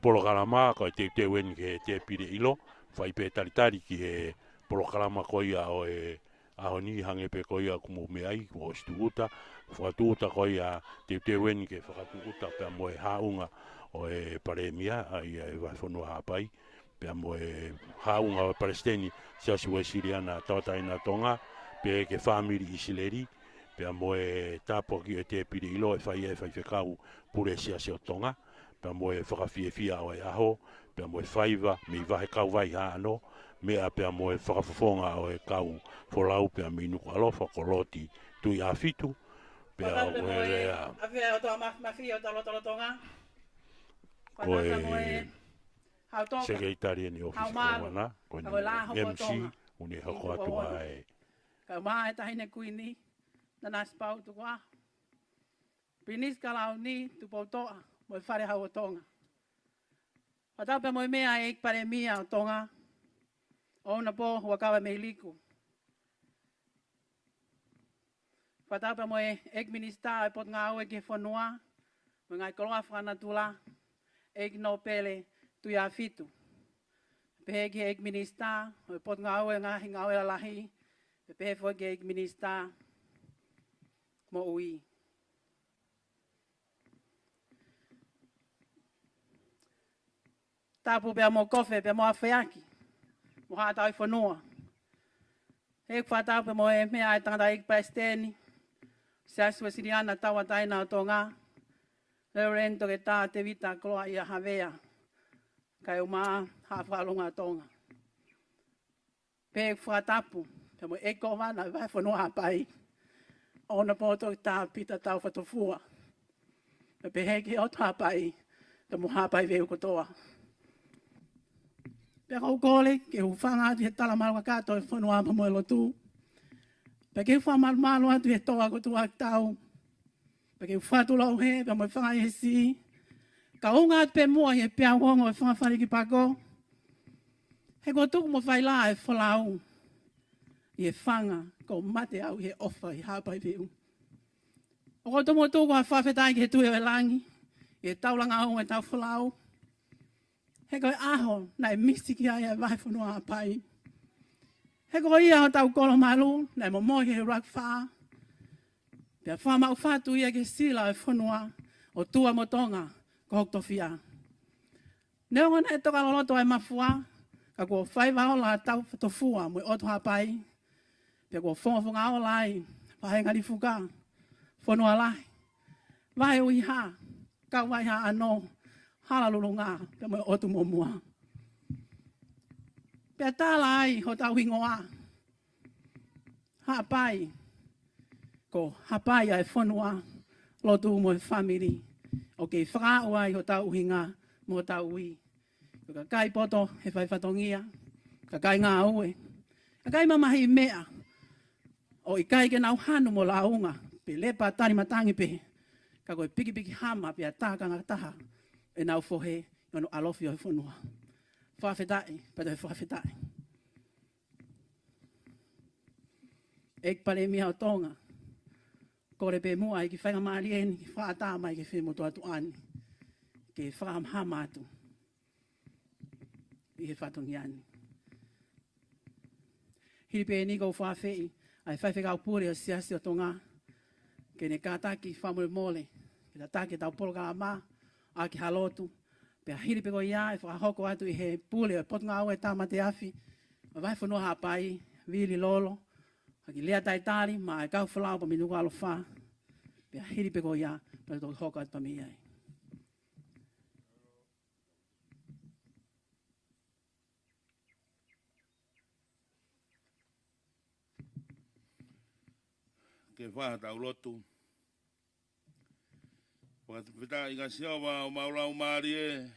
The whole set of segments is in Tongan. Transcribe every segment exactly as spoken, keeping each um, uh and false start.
Polokalama ko e teuteu eni ki he tēpile ʻilo, fai pē talitali ki he polokalama ko ia ʻo e ʻaho ni, hangē pē ko ia ʻoku mou meʻa ai, kuo ʻosi tūʻuta, fakatūʻuta ko ia, teuteu eni ke fakatūʻuta pea mo e haʻunga ʻo e Palēmia, ʻa ia ʻe Vahefonua Haʻapai, pea mo e haʻunga ʻo e Palesiteni Siasi Uēsiliana Tauʻatāina ʻo Tonga, pea ki he fāmili ʻIsileli, pea mo e tāpuaki ʻo e tēpile ʻilo ʻe fai ʻe he faifekau Pule Siasi ʻo Tonga, pea mo e fakafiefia ʻo e ʻaho, pea mo e faiva mei Vahe Kauvai Haʻano, meʻa pea mo e fakafofonga ʻo e kau folau pea mei Nukuʻalofa ko Loti Tuʻiʻāfitu, pea ʻoku lea ʻa e ʻOtua Māfimafi ʻo e Talo Talotonga. Ko e Sekelitali ʻEne ʻOfisi Kōvana, ko e M C ʻoku ne hoko atu ai. Kae ʻumaʻā e Taʻahine Kuini, Nanasipauʻu Tukuʻaho, Pilinisi Kalauni Tupoutoʻa, mo e Fale Hau ʻo Tonga. Fakatapu pea mo e Meʻa ʻEiki Palēmia ʻo Tonga, ʻOunapō Huʻakavameiliku. Fakatapu pea mo e ʻEiki Minisitā ʻo e Potungāue ki he Fonua mo e Ngaahi Koloa Fakanatula, ʻEiki Nōpele Tuʻiʻāfitu. Pehē ki he ʻEiki Minisitā ʻo e Potungāue Ngaahi Ngāue Lalahi, pea pehē foki ki he ʻEiki Minisitā Moʻui. Tapu pea mo Kofe pea mo Afeaki, mo Haʻa Tauhi Fonua. ʻOku fakatapu pea mo e Meʻa ʻa e Tangataʻeiki Palesiteni Siasi Uēsiliana Tauʻatāina ʻo Tonga, Lēveleni Toketā Tēvita Koloaʻia Havea, kae ʻumaʻā Haʻa Fakalūnga ʻo Tonga. Pea ʻoku fakatapu pea mo e ʻEiki Kōvana ʻo e Vahefonua Haʻapai, ʻOunapō Toketā Pita Taufatofua. Pea pehē ki he ʻOtu Haʻapai, pea mo Haʻapai Veu kotoa. Pea ʻoku ou kole ke u hūfanga atu he tala malu kakato ʻo e fonua pea mo e lotu. Pea ke u fakamalumalu atu he toa kotoa ʻo e tau. Pea ke u fakatulou hē pea mo e fanga ʻi he siʻi. Kae ʻunga atu pē muʻa ʻi he peau ongo ʻo e fanga faliki pako. He kuo tuku mo fai lā ʻa e folau ʻi he fanga, kuo mate au ʻi he ʻofa ʻi Haʻapai Veu. ʻOku ou tomuʻa tuku ʻa e fakafetaʻi ki he Tuʻi ʻo e langi ʻi he taulanga ongo ʻo e tau folau. He ko e ʻaho naʻe misi ki ai ʻa e Vahefonua Haʻapai. He ko ia hotau kolo malu naʻe momoi he ʻuluaki fā. Pea fakamaʻu fatu ia ki he sila ʻo e fonua, ʻOtua mo Tonga ko hoku tofiʻa. Neongo naʻe toka loloto ʻa e mafua, ka kuo faiva ola ʻa Taufatofua mo e ʻOtu Haʻapai. Pea kuo fongafonga ola ai Vahenga Lifuka, Fonua Lahi, Vahe ʻUiha, Kauvai Haʻano, Hala Lulunga, pea mo e ʻOtu Muʻomuʻa. Pea tala ai hotau hingoa, Haʻapai, ko Haʻapai ʻa e fonua, lotu mo e fāmili. ʻOku kei fakaaʻu ai hotau ʻuhinga mo hotau ui. Ko e kakai poto he fai fatongia, kakai ngāue, kakai mamahi meʻa, ʻo ʻikai ke nau hanu mo lāunga, pe lepa tali matangi pē, ka ko e pikipiki hama pea tā kangataha ʻenau fohe ʻi hono ʻalofi ʻo e fonua. Fakafetaʻi, pea toe fakafetaʻi. ʻEiki Palēmia ʻo Tonga, kole pē muʻa ʻEiki faingamālie ni ke fakaʻatā mai ki he femotuʻa tuʻa ni, ke fakahamahama atu ʻi he fatongia ni. Hili pē eni ʻoku ou fakaafeʻi ʻa e Faifekau Pule ʻo e Siasi ʻo Tonga, ke ne kātaki fakamolemole, ke tataki ʻetau polokalama, ʻaki ha lotu, pea hili pē ko ia ʻe fakahoko atu ʻe he Pule ʻo e Potungāue Tāmate Afi ʻo e Vahefonua Haʻapai, Vili Lolo, ha kiʻi lea talitali maʻa e kau folau pea mei Nukuʻalofa, pea hili pē ko ia, pea toki hoko atu pea mei ai. Ke fai haʻatau lotu. Fakafetaʻi kia Sihova ʻoku mau laumālie,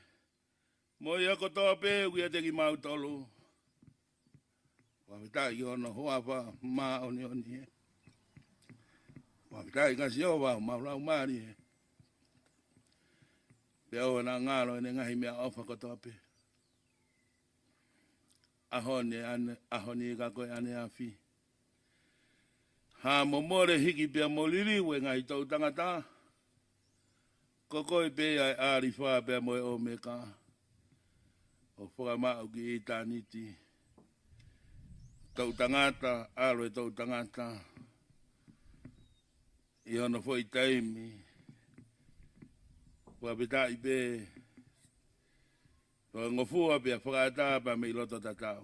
mo ia kotoa pē ʻoku ʻiate kimautolu. Fakafetaʻi ki hono huafa māʻoniʻoni ē. Fakafetaʻi kia Sihova ʻoku mau laumālie, pea ʻoua naʻa ngalo ʻene ngaahi meʻaʻofa kotoa pē. ʻAho ni ʻa ʻene, ʻaho ni ka ko e ʻaneafi, ha momole hiki pea mo liliu e ngaahi toʻu tangata, Ko koe pē ʻa e ʻAlifa pea mo e ʻOmeka, ʻo fakamaʻu ki ʻitāniti. Toʻu tangata, ʻAlo ʻo e toʻu tangata. ʻI hono foʻi taimi, fakafetaʻi pē, fakangofua pea fakaʻatā pea mei loto tatau.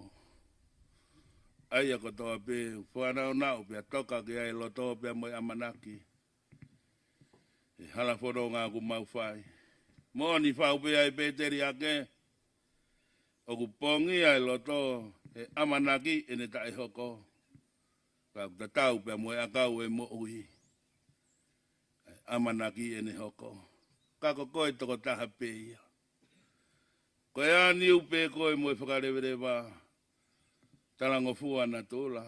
ʻA ia kotoa pē, fakanaunau pea toka ki ai e loto pea mo e ʻamanaki. ʻE hala fononga ʻoku mau fai. Moʻoni fau pē ʻa e pēteliake, ʻoku pongia e loto he ʻamanaki ʻene taʻehoko. Ka ʻoku tatau pea mo e ʻakau ʻo e moʻui, ʻa e ʻamanaki ʻene hoko. Ka ko koe tokotaha pē ia. Ko e ʻāniu pē koe mo e fakaleveleva, talangofua natula.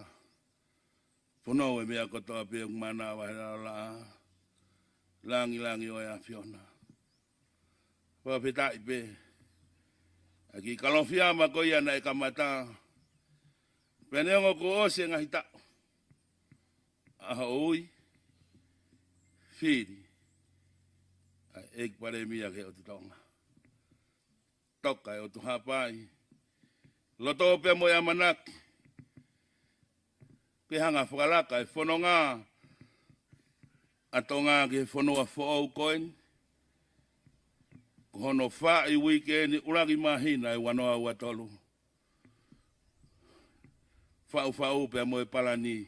Fonou e meʻa kotoa pē ʻoku manava he laʻā, langilangi ʻo e ʻAfiona. Fakafetaʻi pē. ʻA e kiʻi kalofiama ko ia naʻe kamata, pea neongo kuo ʻosi e ngaahi taʻu, ʻa hoʻo ui, fili ʻa e ʻEiki Palēmia ki he ʻOtu Tonga. Toka e ʻOtu Haʻapai, loto pea mo e ʻamanaki ke hanga ʻo fakalaka e fononga ʻa Tonga ki he fonua foʻou ko eni. Ko hono fā ʻi he uike ni, ʻuluaki māhina ʻe ua noa ua tolu. Faʻufaʻu pea mo e palani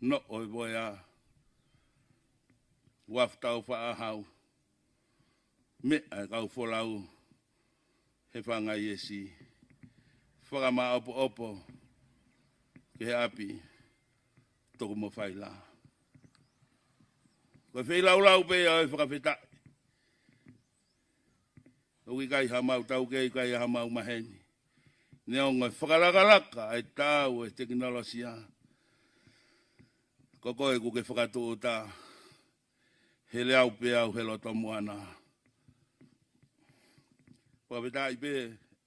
noʻo e voea, uafu taufaʻāhau, meʻa e kau folau he fanga iesi, fakamāʻopoʻopo ki he ʻapi, tuku mo faila. Ko e feilaulau pē ia ʻo e fakafetaʻi. ʻOku ʻikai haʻamau taukei, ʻikai haʻamau maheni. Neongo e fakalakalaka ʻa e tau ʻo e tekinolosia, ko koe ʻoku ke fakatūʻuta, he leau pē au he loto moana. Fakafetaʻi pē,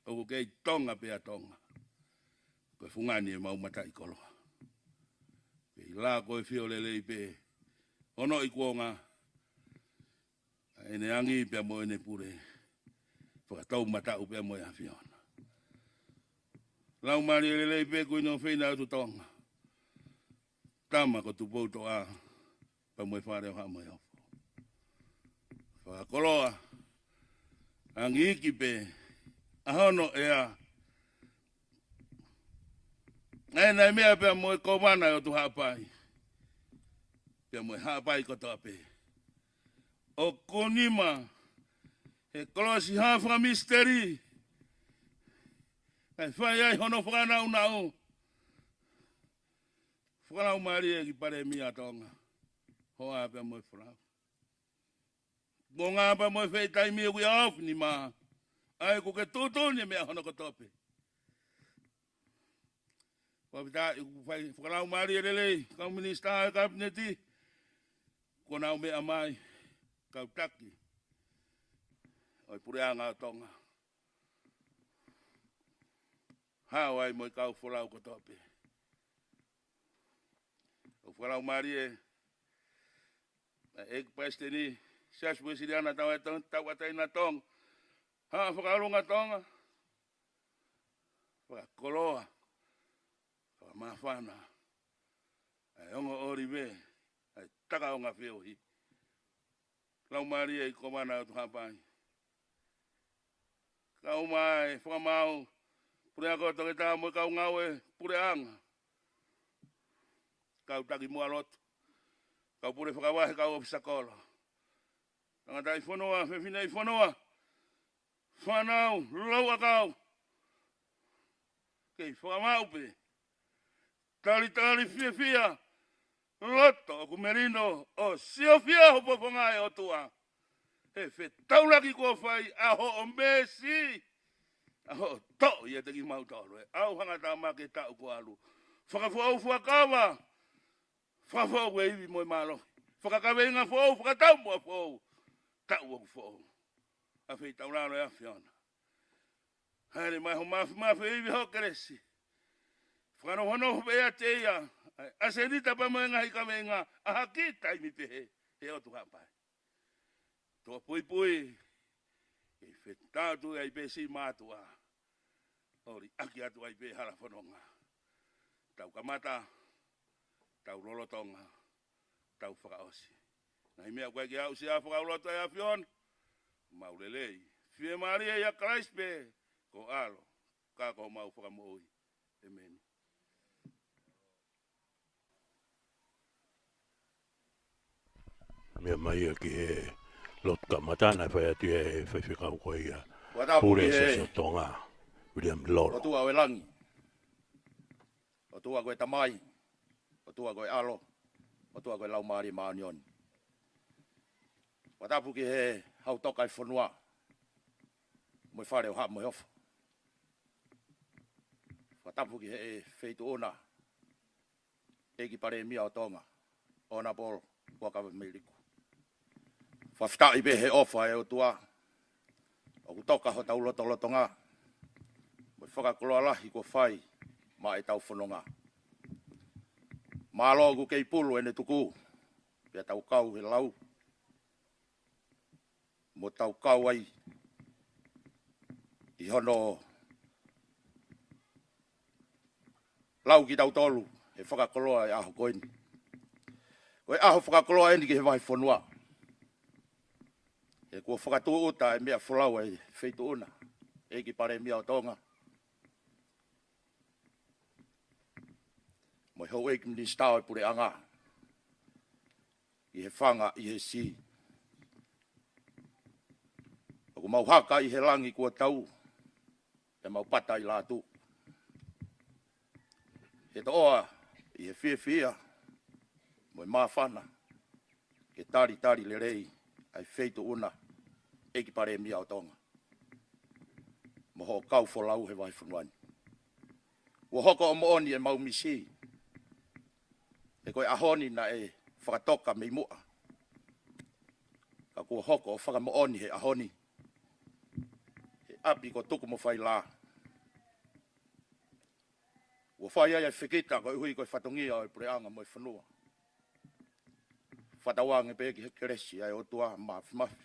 ʻoku kei Tonga pē ʻa Tonga. Ko e fungani ʻemau mataʻikoloa. Pea ʻi he lā ko e fio lelei pē, ʻo noʻi kuonga ʻa ʻene angi pea mo ʻene pule, fakatoumataʻu pea mo e ʻAfiona. Laumālie lelei pē Kuini ʻofeina ʻo e ʻOtu Tonga, Tama ko Tupoutoʻa, pea mo e Fale ʻo Haʻa Moheofo. Fakakoloa angi iiki pē ʻa hono ʻea, ʻa ē naʻe meʻa pea mo e Kōvana ʻo e ʻOtu Haʻapai, pea mo e Haʻapai kotoa pē. ʻOku nima he kolosi hā fakamisiteli, kae fai ai hono fakanaunau. Fakalaumālie ki he Palēmia ʻa Tonga, hoa pea mo e folau. Kuonga pea mo e foʻi taimi ʻoku ʻi ʻaofi nima, ʻa ē ʻoku ke tuʻutuʻuni e meʻa hono kotoa pē. Fakafetaʻi, ʻoku fai fakalaumālie lelei kau minisitā ʻo e Kapineti kuo nau meʻa mai, kau taki ʻo e Puleʻanga ʻo Tonga, hao ai mo e kau folau kotoa pē. ʻOku fakalaumālie ʻa e ʻEiki Palesiteni Siasi Uēsiliana Tauʻatāina Tonga, Haʻa Fakalunga Tonga, fakakoloa, fakamāfana ʻa e ongo ʻōlive, ʻa e takaonga feohi. Laumālie ʻi he Kōvana ʻo e ʻOtu Haʻapai, kau mai Fakamaau, Puleako Toketā mo e kau ngāue Puleʻanga, kau taki muʻa lotu, kau pule fakavahe, kau ʻōfisa kolo, tangataʻi fonua, fefineʻi fonua, fānau, lauʻakau, kei fakamaʻu pē. Talitali fiefia, loto ʻoku melino, ʻo siofia ho fofonga ʻe ʻOtua, he fetaulaki kuo fai ʻa hoʻo meesi, ʻa hoʻo toʻo ʻiate kimautolu e ʻauhanga tāmaki e taʻu kuo ʻalu. Fakafoʻou fuakava, fakafoʻou e ivi mo e mālohi, fakakaveinga foʻou, fakataumuʻa foʻou, taʻu ʻoku foʻou. ʻA e feitaulalo ʻa e ʻAfiona, hāʻele mai ho māfimafi ʻo e ivi, ho kelesi. Fakanofonofo pē ʻiate ia ʻa e ʻasenita pea mo e ngaahi kaveinga ʻa ha kiʻi taimi pehē he ʻOtu Haʻapai. Toʻa puipui, ke fetaʻu atu ai pē siʻi mātuʻa, ʻo liʻaki atu ai pē hala fononga. Tau kamata, tau lolotonga, tau fakaʻosi. Ngaahi meʻa ʻoku ʻikai ke aʻusia, fakauloto ʻe ʻAfiona, mau lelei. Fiemālie ʻia Kalaisi pē ko e ʻAlo, ka ko homau Fakamoʻui. ʻEmeni. Meʻa mai ia ki he lotu kamata naʻe fai atu ʻe he faifekau ko ia, Fakatapu Pule ki he Siasi ʻo Tonga, William Lolo. ʻOtua ʻo e langi, ʻOtua ko e Tamai, ʻOtua ko e ʻAlo, ʻOtua ko e Laumālie Māʻoniʻoni. Fakatapu ki he hau toka ʻo e fonua, mo e Fale ʻo Haʻa Moheofo. Fakatapu ki he Feituʻuna, ʻEiki Palēmia ʻo Tonga, Honourable Huʻakavameiliku. Fakafetaʻi pē he ʻofa ʻa e ʻOtua ʻoku toka hotau lotolotonga, mo e fakakoloa lahi kuo fai maʻa ʻetau fononga. Mālō ʻoku kei pulu ʻene tuku, pea tau kau he lau, mo tau kau ai ʻi hono lau kitautolu he fakakoloa ʻo e ʻaho ko eni. Ko e ʻaho fakakoloa eni ki he vahefonua. He kuo fakatūʻuta e meʻa folau ʻa e Feituʻuna, ʻEiki Palēmia ʻo Tonga, mo e Houʻeiki Minisitā ʻo e Puleʻanga, ʻi he fanga ʻi he sī. ʻOku mau haka ʻi he langi kuo tau, pea mau pata ʻi lātū. He toʻoa ʻi he fiefia mo e māfana ke talitali lelei ʻa e Feituʻuna, ʻEiki Palēmia ʻo Tonga, mo hoʻo kau folau he vahefonua ni. Kuo hoko ʻo moʻoni ʻemau misi, he ko e ʻaho ni naʻe fakatoka mei muʻa, ka kuo hoko ʻo fakamoʻoni he ʻaho ni, he ʻapi ko Tukumofailā. Kuo fai ai ʻa e fekita koeʻuhi ko e fatongia ʻo e puleʻanga mo e fonua. Fakatauange pē ki he kelesi ʻa e ʻOtua Māfimafi,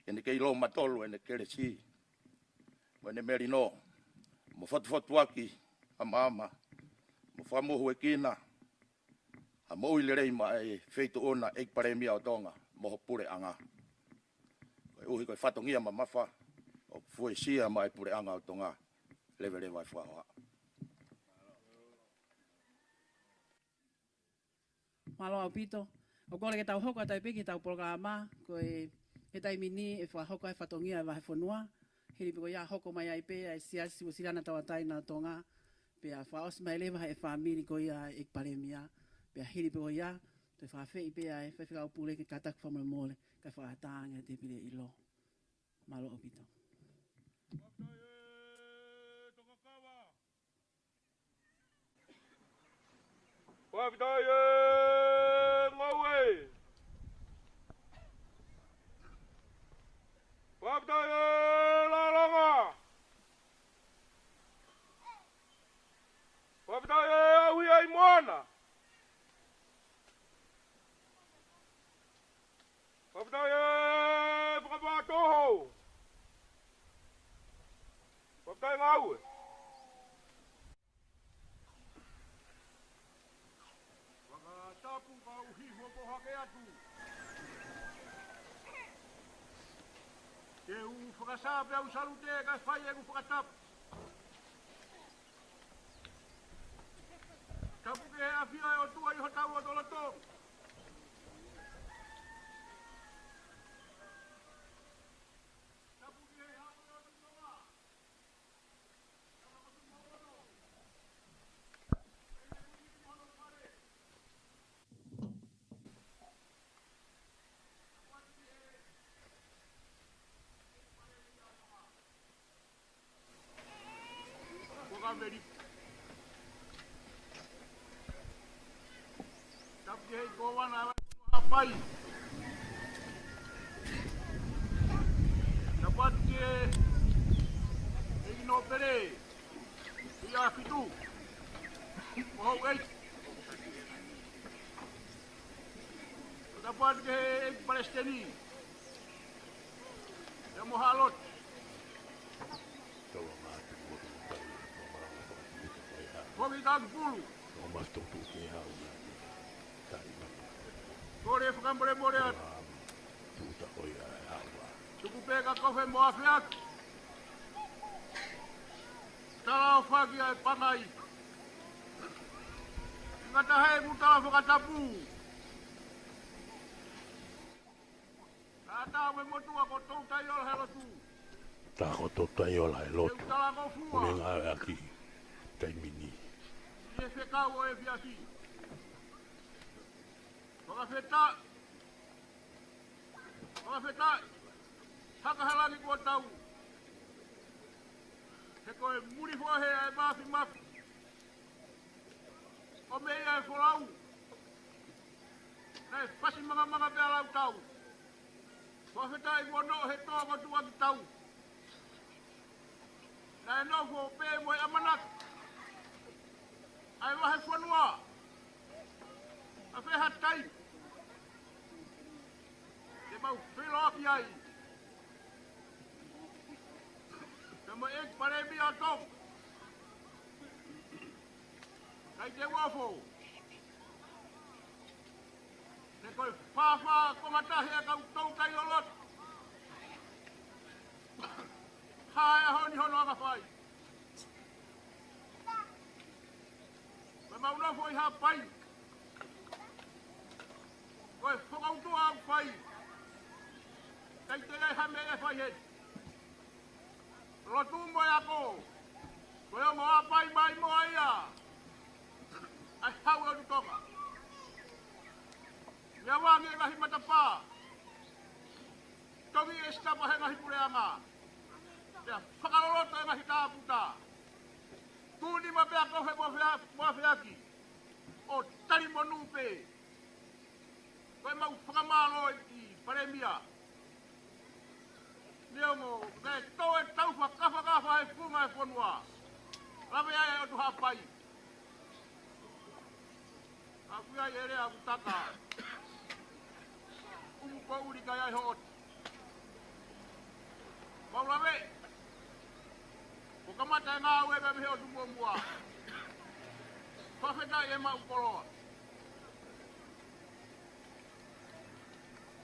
ʻene kei lōmatolu ʻene kelesi mo ʻene melino, mo fotufotuaki ʻa māmani, mo fakamohuekina ʻa e moʻui lelei maʻa e Feituʻuna, ʻEiki Palēmia ʻo Tonga, mo ho puleʻanga. Koeʻuhi ko e fatongia mamafa ʻoku fuesia maʻa e puleʻanga ʻo Tonga. Leveleva e fakahohaʻa. Mālō ʻaupito. ʻOku kole ke tau hoko atu ai pē ki heʻetau polokalama, ko e, he taimi ni ʻe fakahoko ai e fatongia ʻo e vahefonua. Hili pē ko ia hoko mai ai pē ʻa e Siasi Uēsiliana Tauʻatāina ʻo Tonga, pea fakaʻosi mai leva ʻe he fāmili ko ia ʻa e ʻEiki Palēmia. Pea hili pē ko ia, toe fakaafeʻi pē ʻa e Faifekau Pule ke kātaki fakamolemole, kae fakaʻatā ange ʻa e tēpile ʻilo. Mālō ʻaupito. Fakafetaʻi e ngāue. Fakafetaʻi e lālanga. Fakafetaʻi e ʻauhia ʻi moana. Fakafetaʻi e fakapā toho. Fakafetaʻi ngāue. Fakatapu kau hifo ko hake atu. Ke u fakasā pea u salute kae fai ʻeku fakatapu. Tapu ki he ʻafio ʻa e ʻOtua ʻi hotau lotolotonga. Tapu ki he haʻu ʻo e ʻOtua. Ko ka veli. Tapu ki he ʻEiki Kōvana ʻa Haʻapai. Tapu atu ki he ʻEiki Nōpele, Tuʻiʻāfitu, mo houʻeiki. Tapu atu ki he ʻEiki Palesiteni, Ia mo ha lotu. Tau a mātu mo tu tau ia, tau malanga tau tu tau ia. Kovi tau pulu. Tau mas tau tu ke hau ia. Tari ma. Kole fakamolemole atu. Tau tu tau ia, hau ia. Tuku pē ka kofe mo afeaki. Tala o faki ai pangai. Ngata hai mu tala fakatapu. Ka tau me motua ko tou tai ola he lotu. Tā ko tou tai ola he lotu. Te u tala ko fua. Ko e ngāue ʻaki taimi ni. ʻI he fekau ʻo e fiafi. Fakafetaʻi. Fakafetaʻi. Haka he langi kuo tau. He ko e muli fohe ʻa e mafimafi. ʻO mei ai e folau. Naʻe fasi mangamanga pea lau tau. Fakafetaʻi kuo noʻo he toa ko tuʻa ki tau. Naʻe nofo pē mo e ʻamanaki ʻa e vahefonua. ʻA fē ha taimi te mau feʻiloaki ai. Te mo e palēmia ʻo Tonga. Kai te uafo. He ko e fāfā ko ngatahi ʻa e kau tou tai ʻo lotu. Hae ʻa honi hono anga fai. Ko e mau nofo ʻi Haʻapai. Ko e fokoutua ʻoku fai. Kai te ai ha meʻa ʻe fai heni. Lotu mo e ako. Ko e ongo ʻapai mai mo ia. ʻAi hau e ʻOtu Tonga. Ia wangi e ngaahi matapā. Tongi e sitapa he ngaahi puleʻanga. Pea fakaloloto e ngaahi tāputa. Tuni ma pea kofe mo fea-, mo afeaki. ʻO tali mo nupe. Ko e mau fakamālō ʻi Palēmia. Neongo, naʻe tō e tau fakafakafa he funga e fonua. Lave ai e ʻOtu Haʻapai. ʻA kui ai e lea ʻoku taka. ʻUmu ko uli kai ai hoʻo. Mau lave. Ko kamata e ngāue ka mei he ʻotu muʻomuʻa. Fakafetaʻi e mau koloa.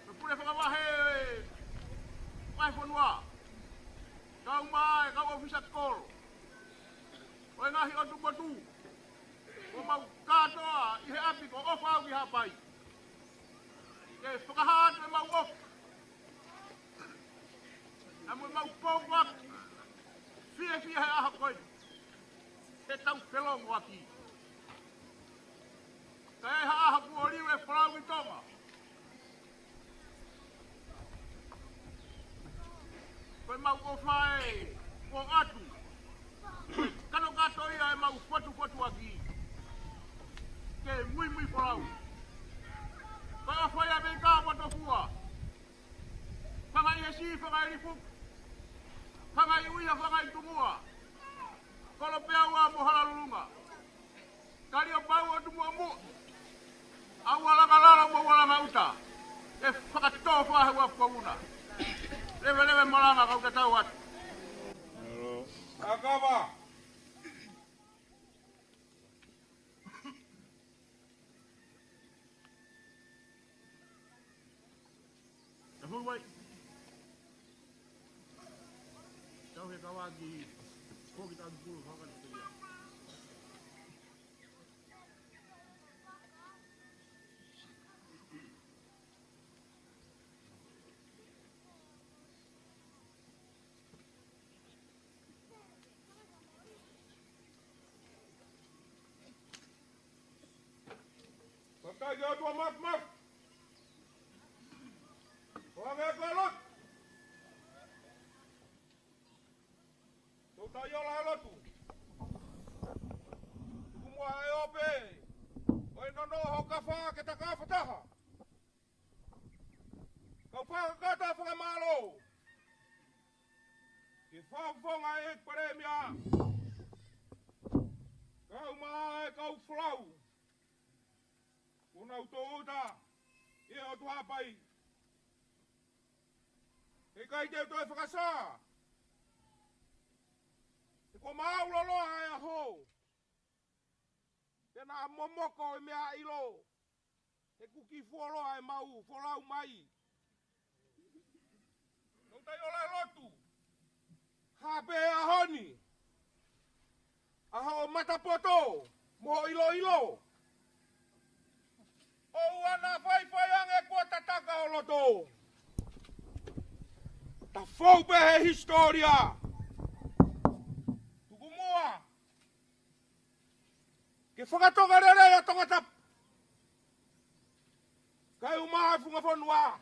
Ko e pule fakavahe, vahefonua. Kau mai, kau ʻōfisa kolo. ʻO e ngaahi ʻotu motu. Ko mau kātoa ʻi he ʻapi ko ʻOfa au ki Haʻapai. Ke fakahā atu e mau ʻofa. Naʻa mo mau pō ʻoku fiefia he ʻaho ko eni. He tau felongoaki. Ka ʻi ha ʻaho kuo liu e folau ʻi Tonga. Ko e mau ʻofa ē, ʻoatu. Ko e kanokato ia e mau fotufotuaki. Ke muimui folau. Ko e ʻofa ia mei ka poto fua. Fanga ʻi he si, fanga ʻi Lifuku. Fanga ʻi Uia, fanga ʻi Tungua. Kolopeaua mo Halalulunga. Kaliopau ʻo Tumuʻamuʻa. ʻAua langa lalo mo ʻaua langa uta. ʻE fakatō fā he ua fakauna. Leveleve malanga kau tatau atu. Akava. Ka hulu ai. Tau he kawaki, koki tau pulu haka ni kuia. Kakai ʻOtua mafimafi. ʻO hangē ko e lotu. Tau tai ola e lotu. Tuku muʻa e ope. ʻO e nono ho kafa ke takafa taha. Kau fakakata fakamālō. Ke fakafofonga e Palēmia. Kau mai e kau folau. Ko nau tō uta. ʻI he ʻOtu Haʻapai. He ʻikai te u toe fakasā. He kuo māʻulalo ʻa e ʻaho. Pea naʻa momoko e meʻa ʻilo. He kuo kiʻi fuoloa e mau folau mai. Tau tai ola lotu. Hape ʻaho ni. ʻAho ʻo matapoto mo ʻiloʻilo. ʻOua naʻa faifai ange kuo tataka ho loto. Ta fou pē he hisitōlia. Tuku muʻa ke fakatonga lelei ʻa Tongatapu. Kae ʻumaʻā e funga fonua.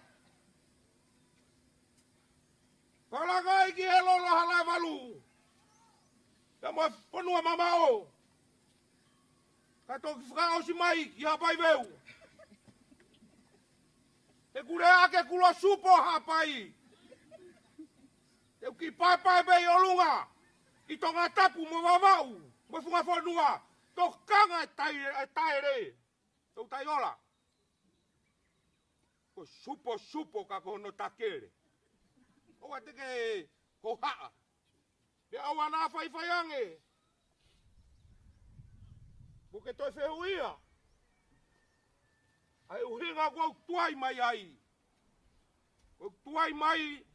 Fakalaka ai ki he lolo Halaevalu. Pea mo e fonua mamaʻo. Kae toki fakaʻosi mai ki Haʻapai Veu. He kuo lea ʻa e kulo supo Haʻapai. Te u kiʻi paepae pē ʻi ʻolunga. ʻI Tongatapu mo Vavaʻu. Mo e funga fonua. Tokanga e tai-, e taele. Tau tai ola. Ko supo supo ka ko hono takele. ʻOua te ke hohaʻa. Pea ʻoua naʻa faifai ange. Mo ke toe fehuʻia. ʻA e ʻuhinga kuo u tuai mai ai. Kuo u tuai mai.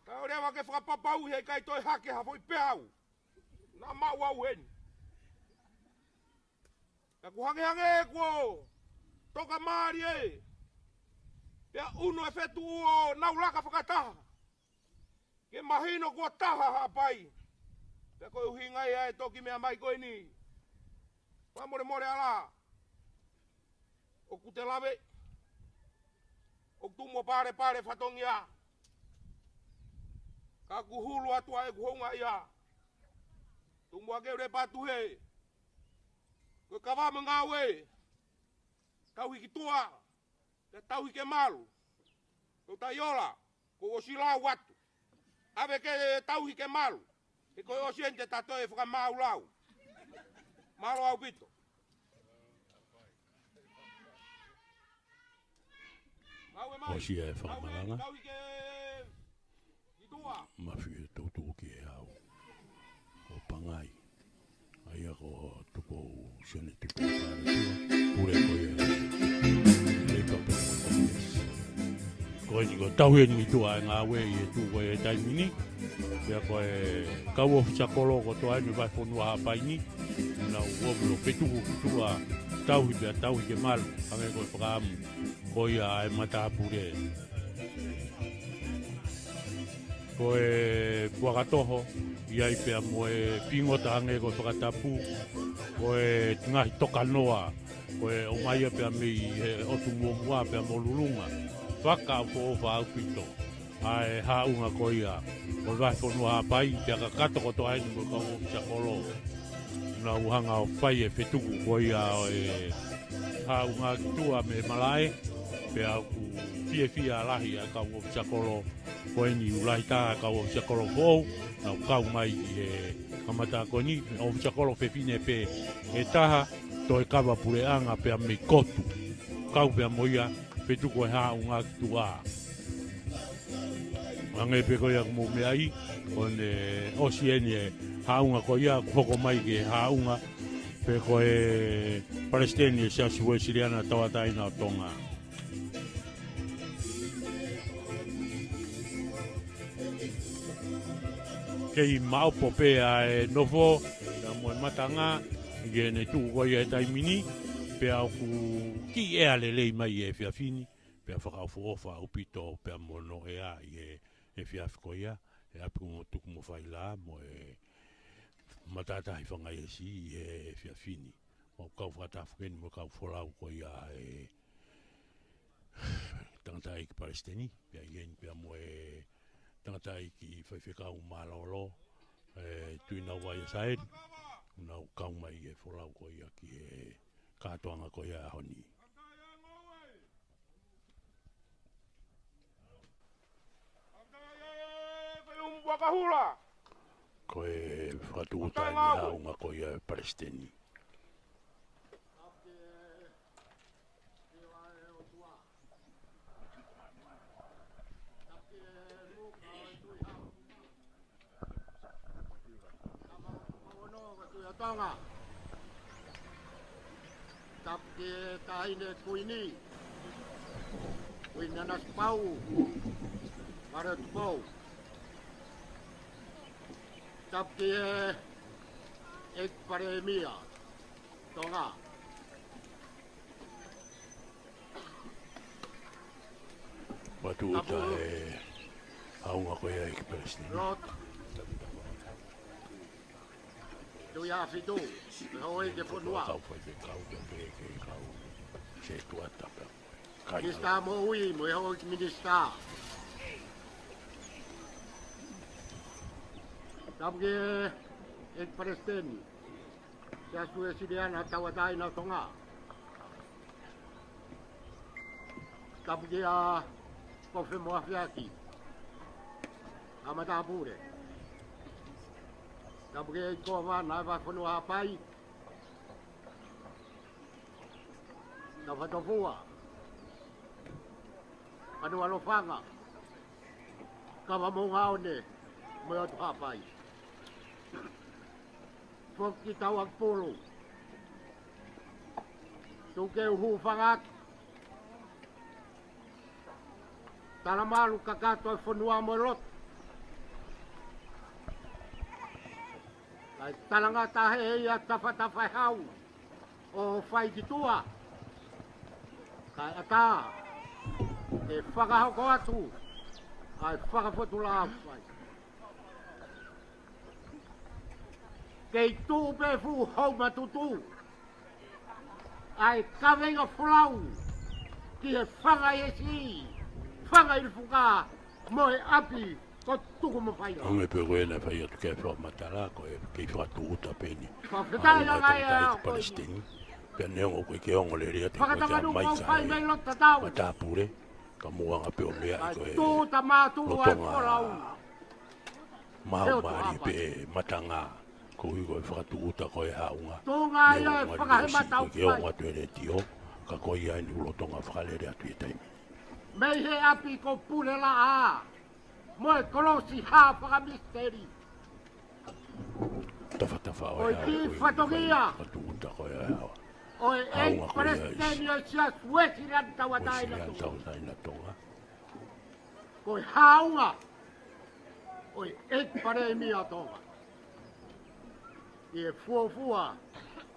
Ka ʻo leva ke fakapapauʻi he ʻikai toe hake ha foʻi peau. Naʻa maʻu au heni. Ka kuo hangehangē kuo toka mālie. Pea ʻunu e fetuʻu ʻo nau laka fakataha. Ke mahino kuo taha Haʻapai. Pea ko e ʻuhinga ia e toki meʻa mai ko eni. Fakamolemole ala. ʻOku te lave. ʻOku tumu ʻo palepale fatongia. Ka kuo hulu atu ʻa ʻeku houngaʻia. Tumu ake ule patu he. Ko e kava mo e ngāue. Tauhi ki tuʻa. Pea tauhi ke malu. Ko tai ola. Ko ʻosi lau atu. ʻAve ke tauhi ke malu. He ko e ʻosi eni te ta toe fakamāulau. Mālō ʻaupito. Ngāue mai. ʻOsi e fakamalanga. Tauhi ke Mafi e toutou ki he hau ʻo Pangai. ʻA ia ko Tupou Sione Tupou Pāletua. Pule ko ia. Lei papa. Ko eni ko tauhi eni ki tuʻa e ngāue ʻi he tuʻu ko e taimi ni. Pea ko e kau ʻōfisa kolo kotoa eni vahefonua Haʻapai ni. Nau ʻomi ʻo fetuku ki tuʻa tauhi pea tauhi ke malu. Hangē ko e fakaʻamu. Ko ia ʻa e matāpule. Ko e puaka toho, ʻi ai pea mo e pingota hangē ko e fakatapu, ko e ngaahi tokanoa, ko e ʻomai ia pea mei he ʻotu muʻomuʻa pea mo Lulunga. Fakaʻofoʻofa ʻaupito ʻa e haʻunga ko ia ʻo e vahefonua Haʻapai, pea kakato kotoa eni mo e kau ʻōfisa kolo. Nau hanga ʻo fai e fetuku ko ia ʻo e haʻunga ki tuʻa mei malaʻe, pea ʻoku fiefia lahi ʻa e kau ʻōfisa kolo ko eni, ʻoku lahi taha e kau ʻōfisa kolo foʻou, nau kau mai ʻi he kamata ko eni, ʻōfisa kolo fefine pē ʻe taha, toe kava puleʻanga pea mei Kotu. Kau pea mo ia, fetuku e haʻunga ki tuʻa. Hangē pē ko ia ʻoku mou meaʻi, ʻo ne ʻosi eni e haʻunga ko ia, ʻoku hoko mai ki he haʻunga, pea ko e Palesiteni e Siasi Uēsiliana Tauʻatāina ʻo Tonga. Kei maʻopo pē ʻa e nofo, pea mo e matanga, ʻi heʻene tuʻu ko ia he taimi ni, pea ʻoku kiʻi ʻea lelei mai e efiafi ni, pea fakaʻofoʻofa ʻaupito, pea mo hono ʻea ʻi he efiafi ko ia, he ʻapi ko Motuku mo Faila, mo e matātahi Fangaiesi ʻi he efiafi ni. Mau kau fakataha foki eni mo e kau folau ko ia e tangataʻeiki Palesiteni, pea ʻi heni pea mo e tangataʻeiki faifekau mālōlō, e Tuʻinavai ʻa Saeli, nau kau mai e folau ko ia ki he kātoanga ko ia ʻaho ni. Ko e fakatuʻuta eni haʻunga ko ia e Palesiteni. Tonga. Tapu ki he Taʻahine Kuini, Kuini Nanasipauʻu Māliotupou. Tapu ki he ʻEiki Palēmia Tonga. Matuʻuta e ʻaonga ko ia ʻEiki Palesiteni. Lord. Tuʻi ʻAhofitu, mo e houʻeiki ʻo e fonua. Kau faifekau, kau pē, kau setuata pē. Minisitā Moʻui, mo e houʻeiki minisitā. Tapu ki he ʻEiki Palesiteni Siasi Uēsiliana Tauʻatāina ʻo Tonga. Tapu kia Kofe mo Afiaki, ʻa e matāpule. Tapu ki he ʻEiki Kōvana ʻo e Vahefonua Haʻapai, Taufatofua, Fanua Lofanga, Kava Moʻungaʻone mo e ʻOtu Haʻapai. Foki Tauakupulu, Tuʻi Keu Hūfanga, Talamalu kakato ʻo e fonua mo e lotu. Kae talangataʻa ʻe ia Tafatafa ʻe Hau ʻo fai ki tuʻa, kae ʻatā ke fakahoko atu ʻa e fakafotulā ʻoku fai. Kei tuʻu pē fuʻu hou matutu ʻa e kaveinga folau ki he fanga ʻi he siʻi, fanga ʻi he fuka, mo e ʻapi ko Tukumofaila. ʻOku pehē ko ena fai atu ke fakamatala ko e kei fakatūʻuta pē eni. Fakafetaʻi ʻa e ʻaonga ʻa e ʻEiki Palesiteni. Pea neongo ko e ke ongo lele atu ko e ke mai ka e matāpule, ka mou anga pē ʻo meʻa ʻi ko e tūʻuta mātuʻa ʻa e folau. Mau mālie pē matanga, ko e ʻuhi ko e fakatūʻuta ko e ʻaonga. Tonga ia e fakahemata ʻoku fai. Ke ongo atu e letiō, ka ko ia eni ʻoku lolotonga fakalele atu ʻi he taimi. Mei he ʻapi ko Pulelaʻā, mo e kolosi hā fakamisiteli. Tafatafa ʻo e ʻEiki Palesiteni ʻo e Siasi Uēsiliana Tauʻatāina Tonga. Ko e ʻaonga ʻo e ʻEiki Palēmia Tonga ʻi he fuofua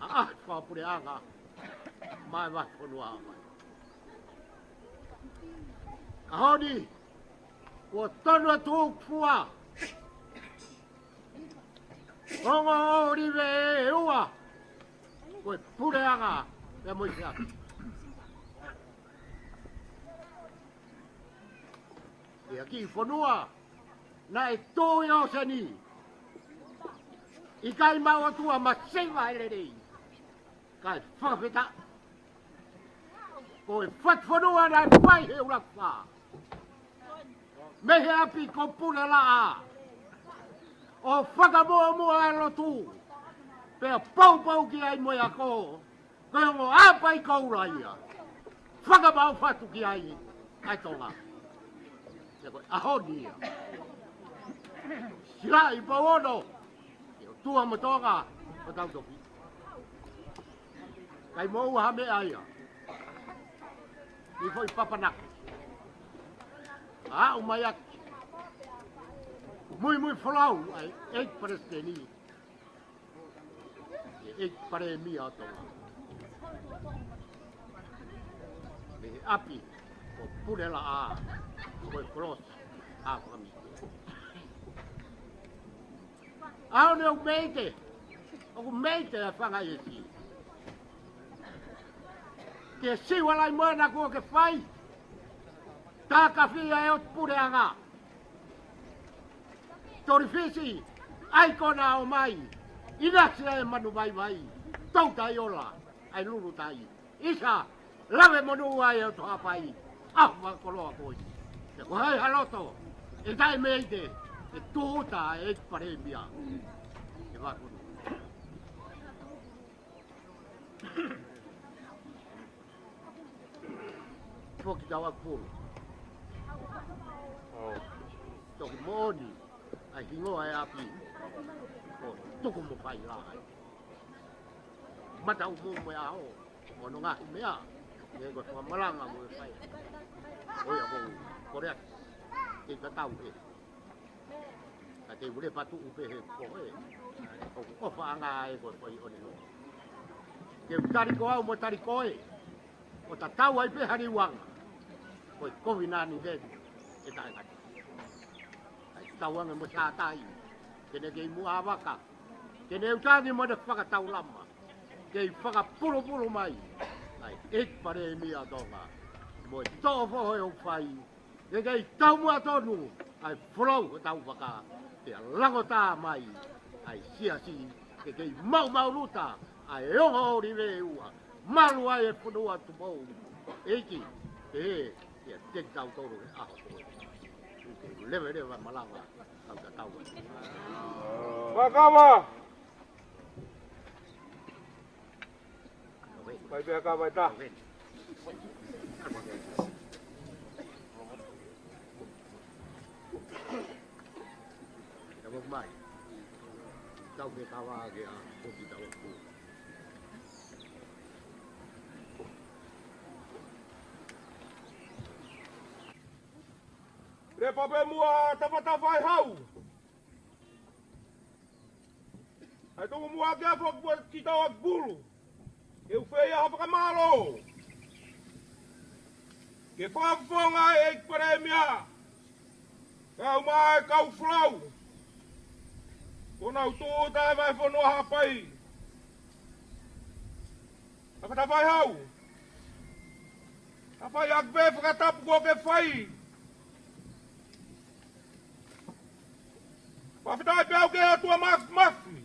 ʻa e fakapuleʻanga maʻa e Vahefonua Haʻapai. ʻAho ni, kuo tonu e tūkufua, ongo ʻōlive ʻe ua, ko e puleʻanga pea mo e siasi. ʻI ha kiʻi fonua naʻe tō ʻi ʻōseni, ʻikai maʻu ʻOtua masiva e lelei, kae fakafetaʻi ko e fatu fonua naʻe fai he ʻuluaki fā mei he ʻapi ko Pulelaʻā, ʻo fakamuʻomuʻa e lotu, pea poupou ki ai mo e ako, ko e ongo ʻapi ko ula ia, fakamaʻu fatu ki ai ʻa e Tonga. Pea ko e ʻaho ni ia, silaʻi pau ono, ʻe ʻOtua mo Tonga ʻo tau toki. Kai mo ua ha meʻa ia, ni foʻi papanaki ʻa ʻomai ʻaki muimui folau ʻa e ʻEiki Palesiteni, ʻe ʻEiki Palēmia ʻo Tonga, mei he ʻapi ko Pulelaʻā, ko e kolosi hā fakamisiteli. ʻAho ni ʻoku meite, ʻoku meite ʻa e fanga ʻi he siʻi. Ke siu ʻa Laimoana kuo ke fai, takafia e ʻotu puleʻanga. Tolifisi, ʻai kona ʻo mai, ʻinasi e manu vaivai, toutai ola ʻa e lulutai. ʻIsa, lave monū ʻa e ʻOtu Haʻapai, ʻaho fakakoloa ko eni. Pea ko hai ha loto ʻe taʻe meite, ʻe tūʻuta e ʻEiki Palēmia ʻi he Vahefonua. Foki Tauakupulu. Toki moʻoni ʻa e hingoa e ʻapi ko Tukumofaila. Mata umu mo e ʻaho, mo hono ngaahi meʻa, ʻe ko e fakamalanga mo e fai. ʻOi, ʻa ko, ko rea, ke tatau ē. Ka te u lea pē tuʻu pē he ko ē. ʻOku ʻofaʻanga ē ko e fai ʻo ne no. Ke u tali ko au mo tali koe. ʻO tatau ai pē ha liuanga. Ko e kovinānite ē taʻengata. ʻAi tauange mo Sātai. Ke ne kei muʻa vaka. Ke ne utangi mo ne fakataulama. Kei fakapulupulu mai. ʻAi, ʻEiki Palēmia ʻo Tonga. Mo e toʻo foʻou ʻoku fai. Ke kei taumuʻa tonu. ʻAi, folau ʻo tau vaka. Pea langotā mai. ʻAi, siasi. Ke kei maumau luta. ʻAi, ongo ʻo live ua. Malu ai e fonua Tupou. ʻEiki. Pehē. Ia, te tau toro ke ʻaho ko ē. Ke leveleva malanga, kau tatau ai. Makava! Mai pea kava ita. Tau mai. Tau ke kava ke a, ko ki tau aku. Lepa pē muʻa Tafatafaihau. ʻAi tuku muʻa ke a foki pua ki tau akulu. Ke u fai ha fakamālō. Ke fakafofonga ʻEiki Palēmia. Kau mai kau folau. Ko nau tūʻuta e vahefonua Haʻapai. Tafatafaihau. Tafai aku pē fakatapu ko ke fai. Fakafetaʻi pē au ki he ʻOtua Māfimafi.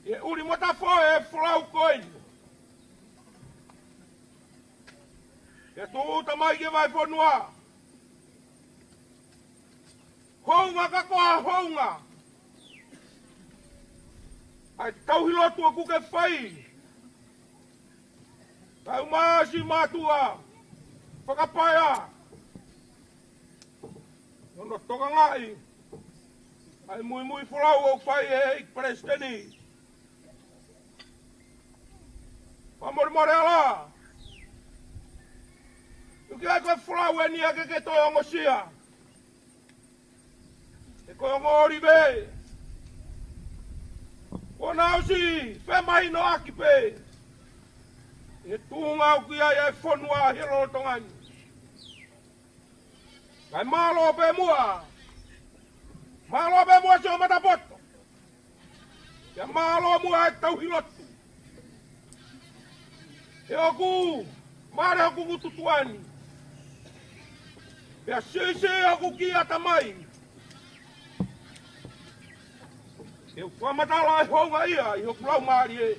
ʻI he ʻuli mo tafoʻe e folau ko eni. Ke tūʻuta mai ki he vahefonua. Hounga ka ko ha hounga. ʻAi tauhi lotu ʻoku ke fai. Kau mai siʻi mātuʻa. Fakapaea. Hono tokangaʻi. ʻAi muimui folau ʻoku fai ʻe he ʻEiki Palesiteni. Fakamolemole ala. ʻOku ʻikai ko e folau eni ia ke ke toe ongosia. He ko e ongo ʻo live. Kuo na ʻosi femahinoʻaki pē. ʻI he tuʻunga ʻoku ʻi ai e fonua he lolotonga ni. Kae mālō pē muʻa. Mālō pē muʻa siʻo matapoto. Pea mālō muʻa e tauhi lotu. He ʻoku male hoku ngutu tuʻa ni. Pea siʻisiʻi hoku kiʻi ʻatamai. He ʻoku fakamatala e hounga ia ʻi hoku laumālie.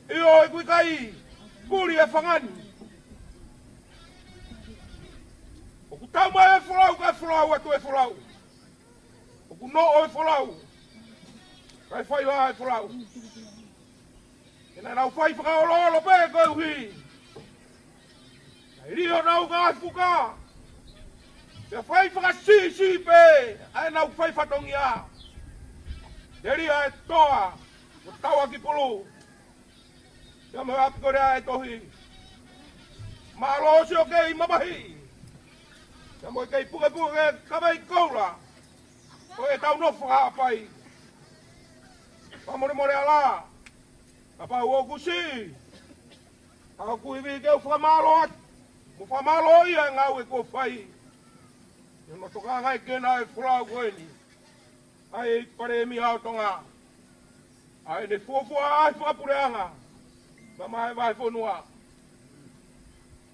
ʻIo ʻoku ʻikai puli e fanga ni. ʻOku tau mai e folau kae folau atu e folau. ʻOku noʻo e folau. Kae fai ʻa e folau. He naʻa nau fai fakaoloolo pē koeʻuhi. Naʻe lī honau ngaahi fuka. Pea fai fakasiʻisiʻi pē ʻa ʻenau fai fatongia. Telia e toa. Mo tauʻaki pulu. Pea mo ʻapi ko lea e tohi. Mālō siʻo kei mamahiʻi. Pea mo e kei pukepuke kavei koula. Ko e tau nofo Haʻapai. Fakamolemole ala. Kapau ʻoku siʻi. Ka ʻoku ivi ke u fakamālō atu. Mo fakamālō ia e ngāue kuo fai. ʻI hono tokangaʻi ke na e folau ko eni. ʻAi ʻEiki Palēmia ʻo Tonga. ʻAi ʻene fuofua ʻaʻahi fakapuleʻanga. Mamae vahefonua.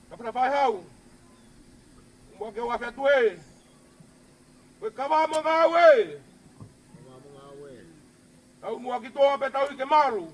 Tafatafaihau. Muʻa ke u afe atu ē. Ko e kava mo e ngāue. Kava mo e ngāue. Tau muʻa ki toa pē tau ʻi ke malu.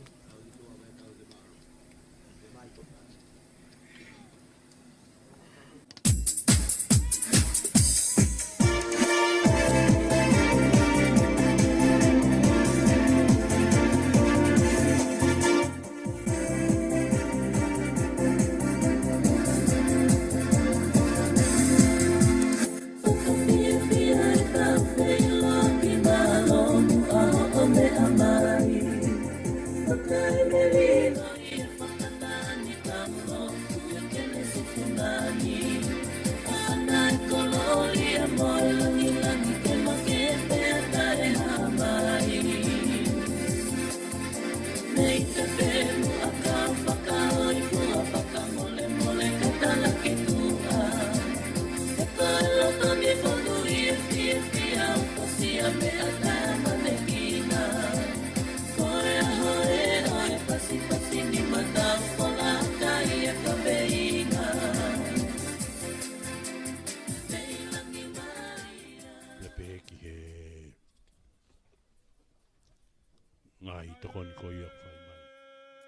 ʻA e tokoni ko ia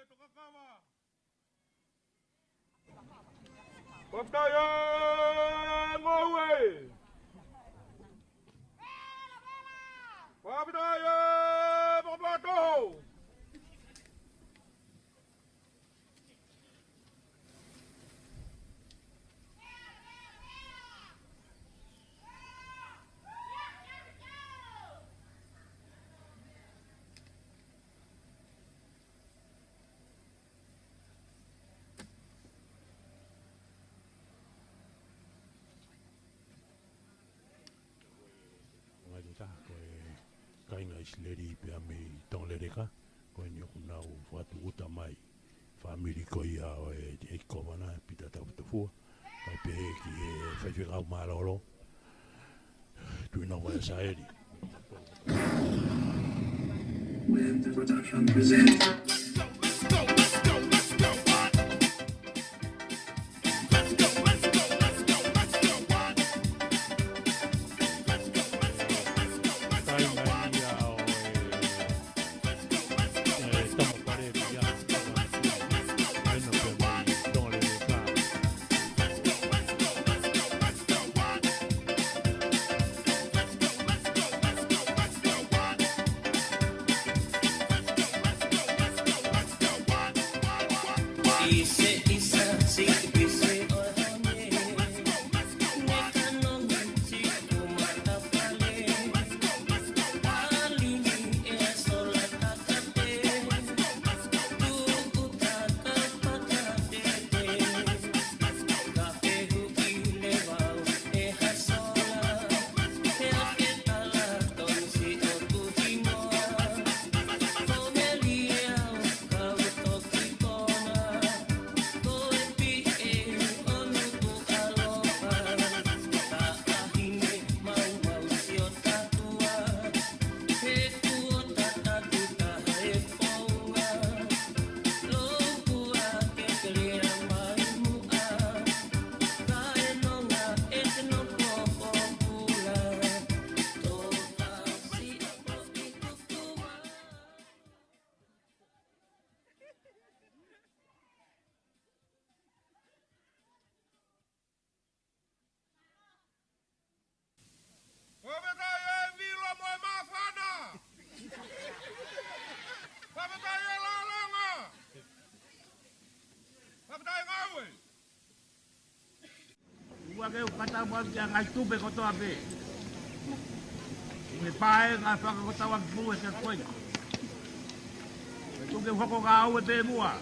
ʻoku fai mai. Fakafetaʻi e ngoue. Fakafetaʻi e fakapatoho. Ngai te taha ko e kāinga ʻIsileli pea mei Tonga Leleka, ko eni ʻoku nau fakatūʻuta mai fāmili ko ia ʻo e ʻEiki Kōvana, Pita Taufatofua, kae pehē ki he faifekau mālōlō, Tuʻinavai Saeli. When the production presents. Fakafetaʻi e vilo mo e māfana. Fakafetaʻi e lālanga. Fakafetaʻi e ngoue. ʻOua ke u kata ʻoku ʻi ai e ngaahi tupe kotoa pē. ʻI he paenga fakakotau ʻaki pulu e te koe. Tuku ke u hoko ngāue pē muʻa.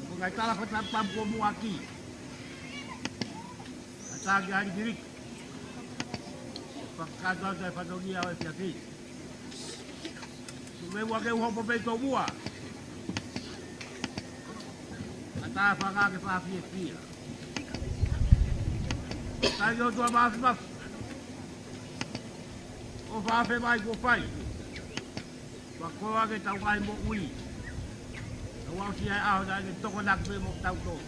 Ko e ngaahi tala ko e tapu ko muʻa ki. Ka tā ki ʻAlikiliki. Fakakātoa atu e fatongia ʻo e fiefia. Tuku ke u hopo pē ʻi tomuʻa. Ka tā fanga ke fakafiefia. Talitali ʻOtua Māfimafi. ʻOfa ʻa e fai kuo fai. Fakakoloa ke tau kai moʻui. Tau aʻusia e ʻaho naʻa ke tokonaki pē mo tautolu.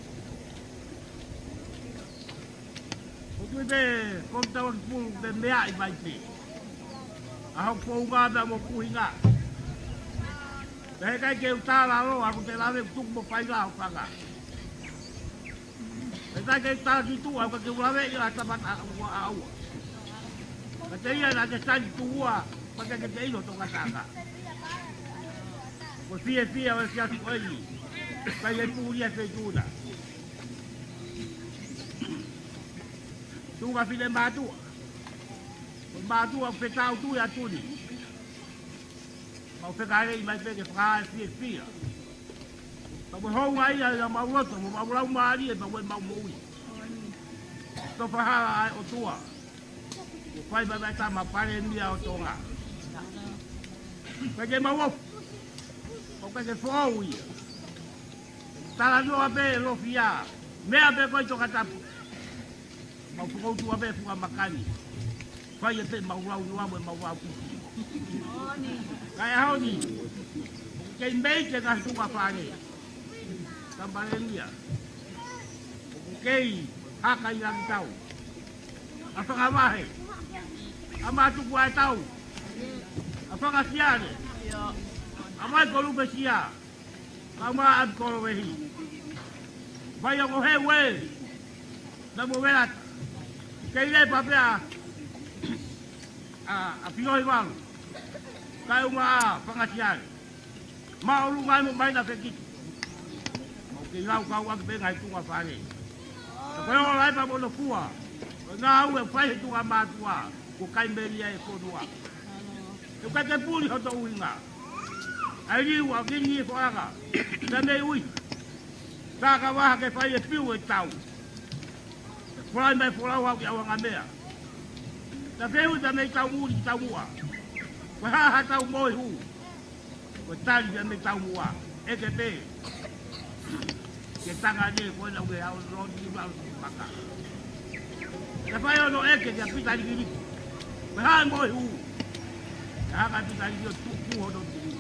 ʻOku ou tui pē, ko e tau ʻaki pulu pē meaʻi mai pē. ʻA hoku founga pea mo hoku ʻuhinga. Pea heʻikai ke u talaloa, ʻoku te lave tuku mo fai la ho fanga. Pea heʻikai ke u tala ki tuʻa, ʻoku ke u lave ʻi la tapa ta ua a ua. Ka te ia naʻa ke tali tuʻa, pea ke te ʻilo tokataka. Ko e fiefia ʻo e fiatu ko eni. Kai e puli e feituʻu na. Tuʻunga fine mātuʻa. Ko e mātuʻa fetaʻu tui atu ni. Mau fekaleʻi mai pē ke fakaʻā e fiefia. Pea mo e hounga ia ʻi homau loto, mo homau laumālie, pea mo ʻemau moʻui. Tofa hala ʻa e ʻOtua. Kuo fai mai ʻe he tama palēmia ʻo Tonga. Pea ke mau ofu. ʻOku ke foʻou ia. Talanoa pē lofia. Meʻa pē ko e tokatapu. Mau fokoutua pē funga makani. Fai ʻe pē mau lau noa mo ʻemau lau kuki. Kae ʻaho ni. ʻOku kei mei te ngaahi tuʻunga fale. Tama palēmia. ʻOku kei haka ʻi langi tau. ʻA fakavahe. ʻA mātuku ʻa e tau. Fanga Siale, ʻa Maikolupesia, kae ʻumaʻā ʻa Kolovehi. Vai ʻo ko he ue, na mo vela, kei lepa pea, ʻa, ʻa Filohi Valu, kae ʻumaʻā Fanga Siale. Māʻolunga ai mo mai na fekiki. Mau kei lau kau ʻaki pē ngaahi tuʻunga fale. Ka ko e ola ʻe pa mo nofua. Ko e ngāue ʻoku fai he tuʻunga mātuʻa, ko e kai melie e fonua. ʻE ʻikai ke puli hoto ʻuhinga. ʻAi liu ʻa kini e foʻanga. Ka mei ui. Ka ka vaha ke fai e piu e tau. Folau mai folau au ki ʻauangamea. Ka fehuʻi ka mei tau muli ki tau muʻa. Ko e hā haʻatau moihū. Ko e tali ia mei taumuʻa, ʻeke pē. Ke tanga ne ko ena ue au loni ni au maka. Ka fai ono ʻeke kia Pita Likiliki. Ko e hā e moihū. Ka hanga Pita Likiliki ʻo tuku hono tuku.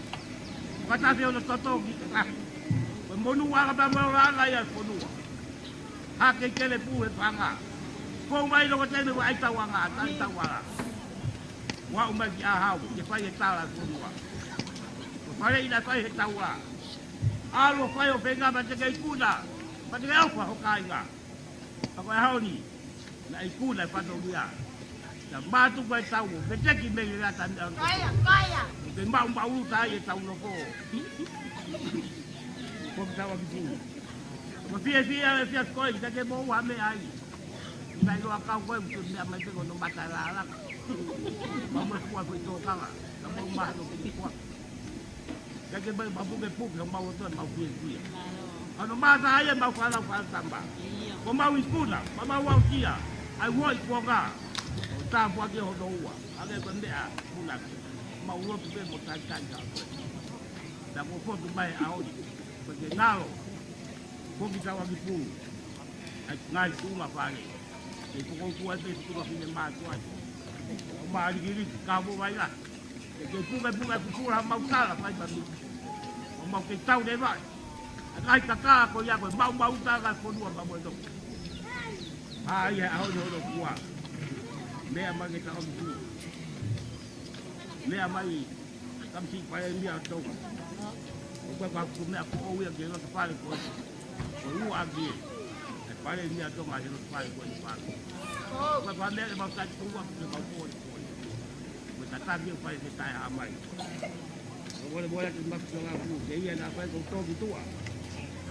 Ka tafe ono toto ki ka. Ko e monū ʻa ka pea mo e ola ʻa ia fonua. Hake kele pū he fanga. Ko mai loko tene ua ai tauanga, tai tauanga. Ua ʻomai ki ʻahau, ke fai e tala e fonua. Ko fale ina fai he taua. ʻAlu ʻo fai ʻo fenga ma te ke ikuna, ma te ke ʻofa ho kāinga. Ka ko e ʻaho ni, naʻe ikuna e fatongia. Ka mātuku e tau, ke teki mei le ata ni ʻalu. Kaia, kaia. Ke maʻu maʻu uta ai e tau nofo. Ko ke tau ʻaki pū. Ko fiefia e fiefia ko e, ka ke mou ʻa meʻa ai. Ina ilo a kau koe, ʻoku meʻa mai te kono mata lala. Mau me fua koe tōkanga, ka mau maha no kini fua. Ka ke mai mapu ke puke, ka mau ʻoto, mau fiefia. Ano mata ai e mau fala, fala tamba. Ko mau ikuna, ma mau au kia, ai uo i kuonga. ʻO tāpua ke hono ua, ake ko meʻa, puna ke. Mau lotu pe mo tai tai ka koe. Na ko fotu mai a ori, ko ke ngalo. Ko ki tau ʻaki pū. ʻAi ngaahi tuʻunga fale. Ke poko kua te tuʻunga fine mātuʻa. ʻO mālikiliki, ka mo vai la. Ke ke puka puka kukula mau tala, fai pa mi. ʻO mau ke tau le vai. ʻA ngaahi kakā ko ia ko e mau mau tala ka fonua pa mo e toko. ʻAi he ʻaho ni hono kua. Meʻa mai ke tau ʻaki pū. Meʻa mai. Kam si pale mia Tonga. Ko e ka ku meʻa ko ia ke loto pale ko. Ko ua ake. E pale mia Tonga ke loto pale ko i pale. Ko e pa meʻa le mau tai ko ua ke mau ko i ko. Ko e tataki o pale ke tai a mai. Ko wale wale ke maku Tonga ku. Ke ia na pale ko toki tua.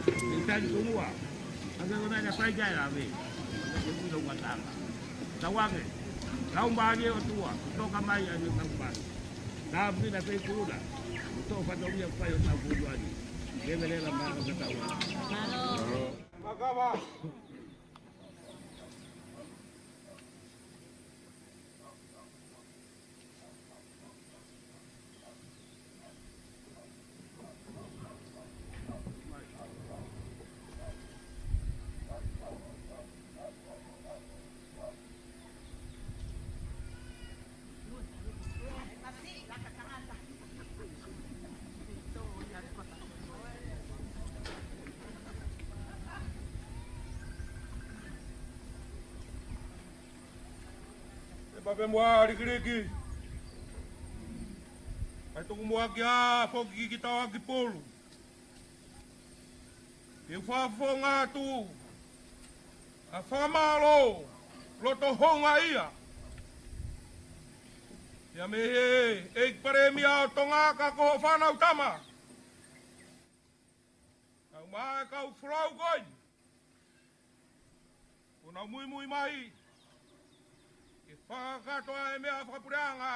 Ke tai ko ua. Ake ko na na fai kai la ve. Ke ui lo ngatanga. Tauange. Kau mali o tua. Toka mai a ni kau mali. Ka pina pe kula. Mo tō fatongia fai o tau kulu ani. Ke mele la mara ka tau. Mālō. Makava. E pape mua likiliki. Ai tuku mua kia foki ki tau ʻaki pulu. Ke u fakafofonga atu ʻa e fakamālō loto houngaʻia. Ia mei he ʻEiki Palēmia ʻo Tonga ka ko hoʻo fānau tama. Kau mai kau folau ko eni. Ko nau muimui mai. Ke fakakakato ʻa e meʻa fakapuleʻanga.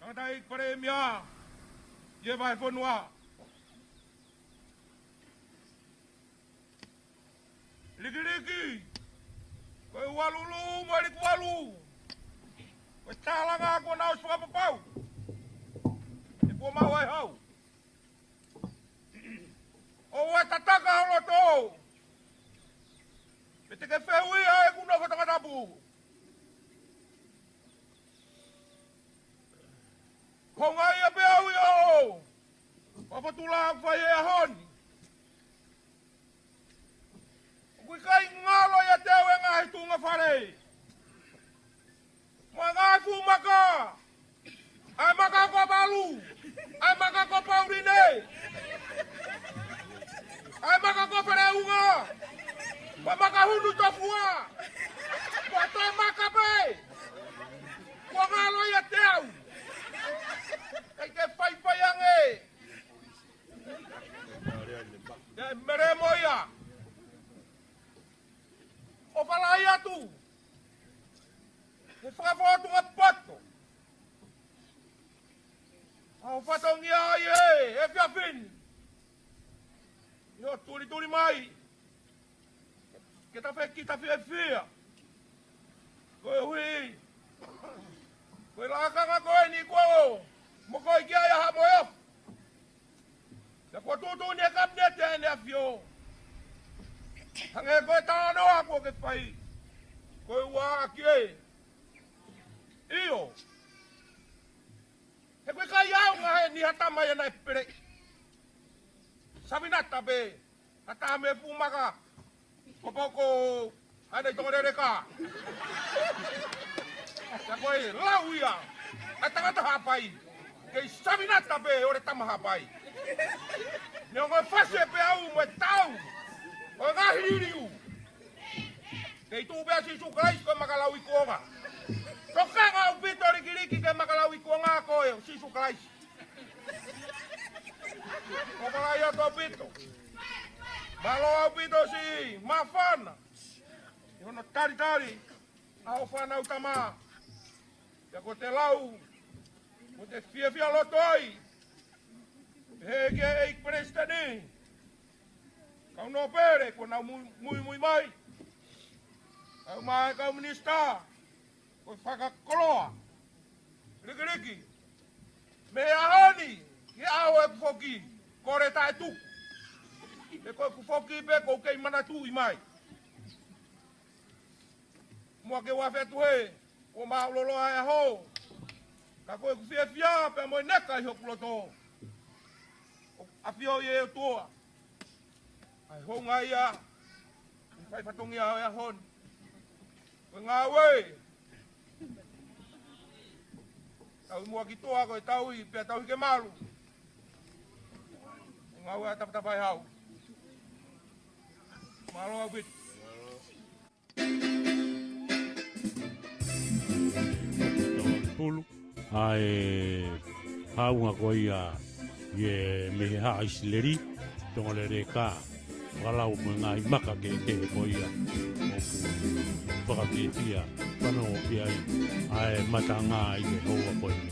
Tangataʻeiki Palēmia, ʻi he vahefonua. Likiliki, ko e ualulu mo e likuvalu. Ko e tālanga ko na ʻosi fakapapau. ʻE kuo mau ai hau. ʻOua tataka ho loto. Pe te ke fehuʻia ʻeku nofo tangatapu. Houngaʻia pē au ʻi hoʻo fakapotula ʻoku fai he ʻaho ni. ʻOku ʻikai ngalo ʻiate au e ngaahi tuʻunga fale. Mo e ngaahi fuʻu maka. ʻA e maka ʻE fakafotunga poto ʻa hoʻo fatongia ʻi he efiafi ni, ʻi hoʻo tulituli mai ke ta fekitafiefia. Koeʻuhi ko e lakanga ko eni kuo mokoi ki ai ʻa Haʻamoheofo. Pea kuo tuʻutuʻuni ʻe he Kapineti ʻa ʻEne ʻAfio, hangē ko e talanoa kuo ke fai, ko e ua ʻaki ē. ʻIo, he ʻoku ʻikai ʻaonga heni ha tama ia naʻe peleʻi. Savinata pē ha taha mei he fuʻu maka, ko poko ʻa ʻene tongo leleka. Pea ko e lau ia ʻa e tangata Haʻapai, kei savinata pē ʻo e tama Haʻapai. Neongo e fasi e peau mo e tau ʻo e ngaahi liliu, kei tuʻu pē ʻa Sīsū Kalaisi ko e maka lauikuonga. Tokanga ʻaupito Likiliki ki he maka lauikuonga ko ē ʻo Sīsū Kalaisi. ʻOku ou kole atu ʻaupito. Mālō ʻaupito siʻi māfana ʻi hono talitali ʻa hoʻo fānau tama. Pea ko ʻete lau, ko ʻete fiefia loto ai, he ʻEiki Palesiteni, kau nōpele kuo nau mui-, muimui mai, kau mai kau minisitā, ko e fakakoloa Likiliki, mei he ʻaho ni ki he ʻaho ʻeku foki, kole taʻetuku. He ko ʻeku foki pē ʻoku ou kei manatuʻi mai. Muʻa ke u afe atu hē, kuo māʻuloloa e ʻaho, ka ko ʻeku fiefia pea mo e neka ʻi hoku loto, ʻoku ʻafioʻi ʻe he ʻOtua ʻa e houngaʻia ʻi he fai fatongia ʻo e ʻaho ni. Ko e ngāue tauhi muʻa ki tuʻa, ko e tauhi pea tauhi ke malu. Ko e ngāue ʻa e tafatafaʻehau. Mālō ʻaupito. Pulu ʻa e haʻunga ko ia ʻi he mei he Haʻa ʻIsileli, tongo leleka, fakalau mo e ngaahi maka kehekehe ko ia ʻoku fakafiefia, fanongo ki ai ʻa e matanga ʻi he houa ko eni.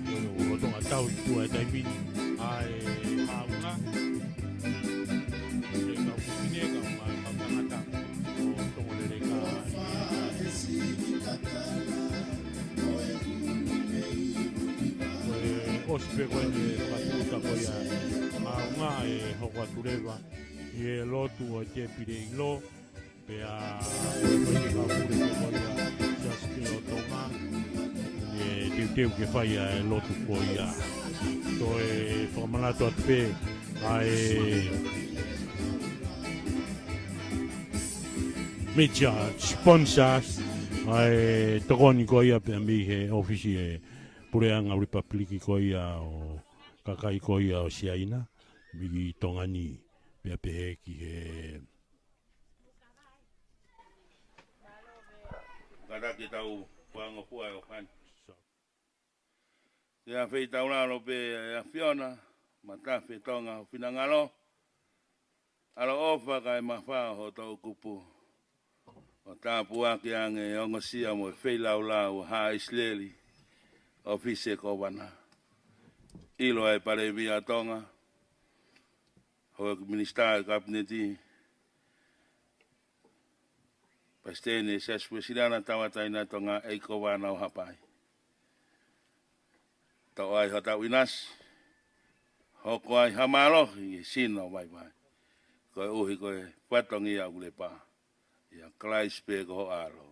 Ko e lolotonga tauhi ʻi tuʻa he taimi ni ʻa e haʻunga, ʻe kau fefine, kau mai, kau tangata ʻo tongo leleka. Ko e ʻosi pē ko eni e fakatūʻuta ko ia ʻa e haʻunga, ʻe hoko atu leva ʻi he lotu ʻo e tēpile ʻilo. Pea ko e kau pule pē ko ia, Siasi Kilo Tonga, ʻe teuteu ke fai ʻa e lotu ko ia. Toe fakamanatu atu pē ʻa e major sponsors, ʻa e tokoni ko ia pea mei he ʻōfisi ʻo e Puleʻanga Lipapiliki ko ia ʻo e kakai ko ia ʻo Siaina, mei Tonga ni, pea pehē ki he Kātaki tau fāngofua ʻe ʻofa ni. Te a fei tau lalo pē ʻe ʻAfiona, matafe Tonga ho finangalo, ʻaloʻofa kae mafao ho toʻukupu, ʻo tāpuaki ange ʻe ongosia mo e feilaulau ʻa Haʻa ʻIsileli, ʻōfisi ʻo e Kōvana, ʻilo ʻa e Palēmia ʻo Tonga, houʻeiki minisitā ʻo e Kapineti, Palesiteni ʻo e Siasi Uēsiliana Tauʻatāina ʻo Tonga, ʻEiki Kōvana ʻo Haʻapai. Tau ʻai hotau ʻinasi, hoko ai ha mālohi ʻi he sino vaivai, koeʻuhi ko e fatongia ʻoku lepa. ʻIa Kalaisi pē ko ho ʻAlo,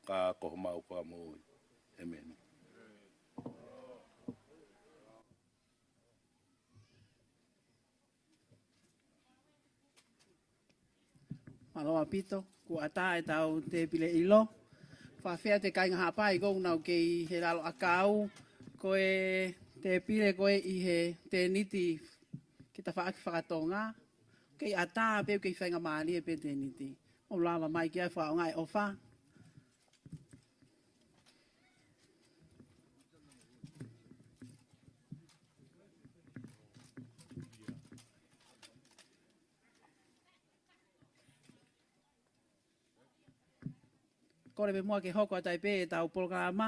ka ko homau Fakamoʻui. ʻĒmeni. Mālō ʻaupito, kuo ʻatā ʻetau tēpile ʻilo. Fakafeʻao ki he kāinga Haʻapai ʻoku nau kei ʻi he lalo ʻakau. Ko e tēpile ko ē ʻi he tēniti ki he tafaʻaki faka-Tonga, kei ʻatā pē, kei faingamālie pē tēniti. ʻO lava mai ki ai fakaʻaongaʻi ʻofa. Kole pē muʻa ke hoko atu ai pē ʻetau polokalama.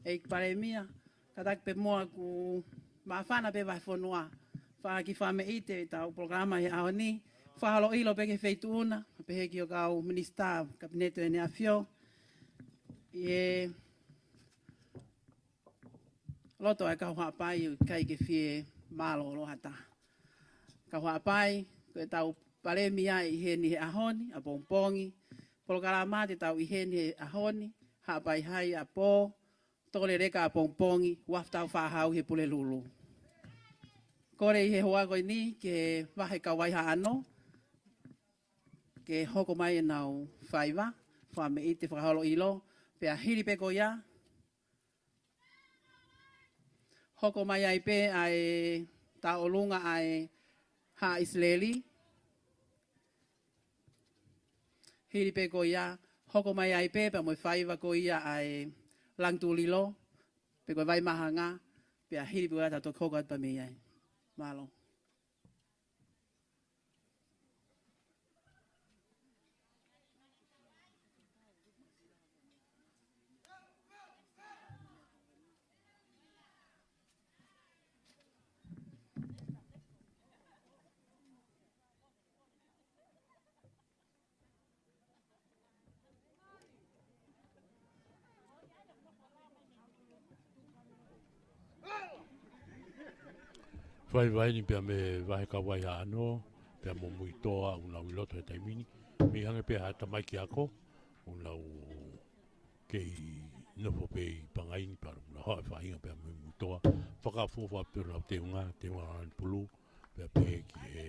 ʻEiki Palēmia, kātaki pē muʻa ʻoku māfana pē Vahefonua. Fai ha kiʻi fakameʻite ʻetau polokalama he ʻaho ni. Fakaholo ʻilo pē ki he Feituʻu na, pehē ki he kau Minisitā Kapineti ʻEne ʻAfio. ʻI he loto ʻa e kau Haʻapai ʻoku ʻikai ke fiemālōlō ha taha. Kau Haʻapai, ko ʻetau Palēmia ʻi heni he ʻaho ni, ʻapongipongi. Polokalama te tau ʻi heni he ʻaho ni, Haʻapai Hai ʻapō, Tokoleleka ʻapongipongi, uafu taʻu fā hau he Pulelulu. Kole ʻi he houa ko eni ki he vahe Kauvai Haʻano, ke hoko mai ʻenau faiva, fakameʻite fakaholo ʻilo, pea hili pē ko ia, hoko mai ai pē ʻa e tauʻolunga ʻa e Haʻa ʻIsileli. Hili pē ko ia, hoko mai ai pē, pea mo e faiva ko ia ʻa e Langitulilo, pe ko e Vai Mahanga, pea hili pē ko ia ta toki hoko atu pē mei ai. Mālō. Faiva eni pea mei he vahe Kauvai Haʻano, pea mo Muitoa ʻoku nau ʻi loto he taimi ni. Mei hangē pē ha tamaiki ako, ʻoku nau kei nofo pē ʻi Pangai ni pea ʻoku nau haʻu ʻo feinga pea mo Muitoa. Fakaʻofoʻofa pē ʻenau teunga, teunga ʻa e pulu, pea pehē ki he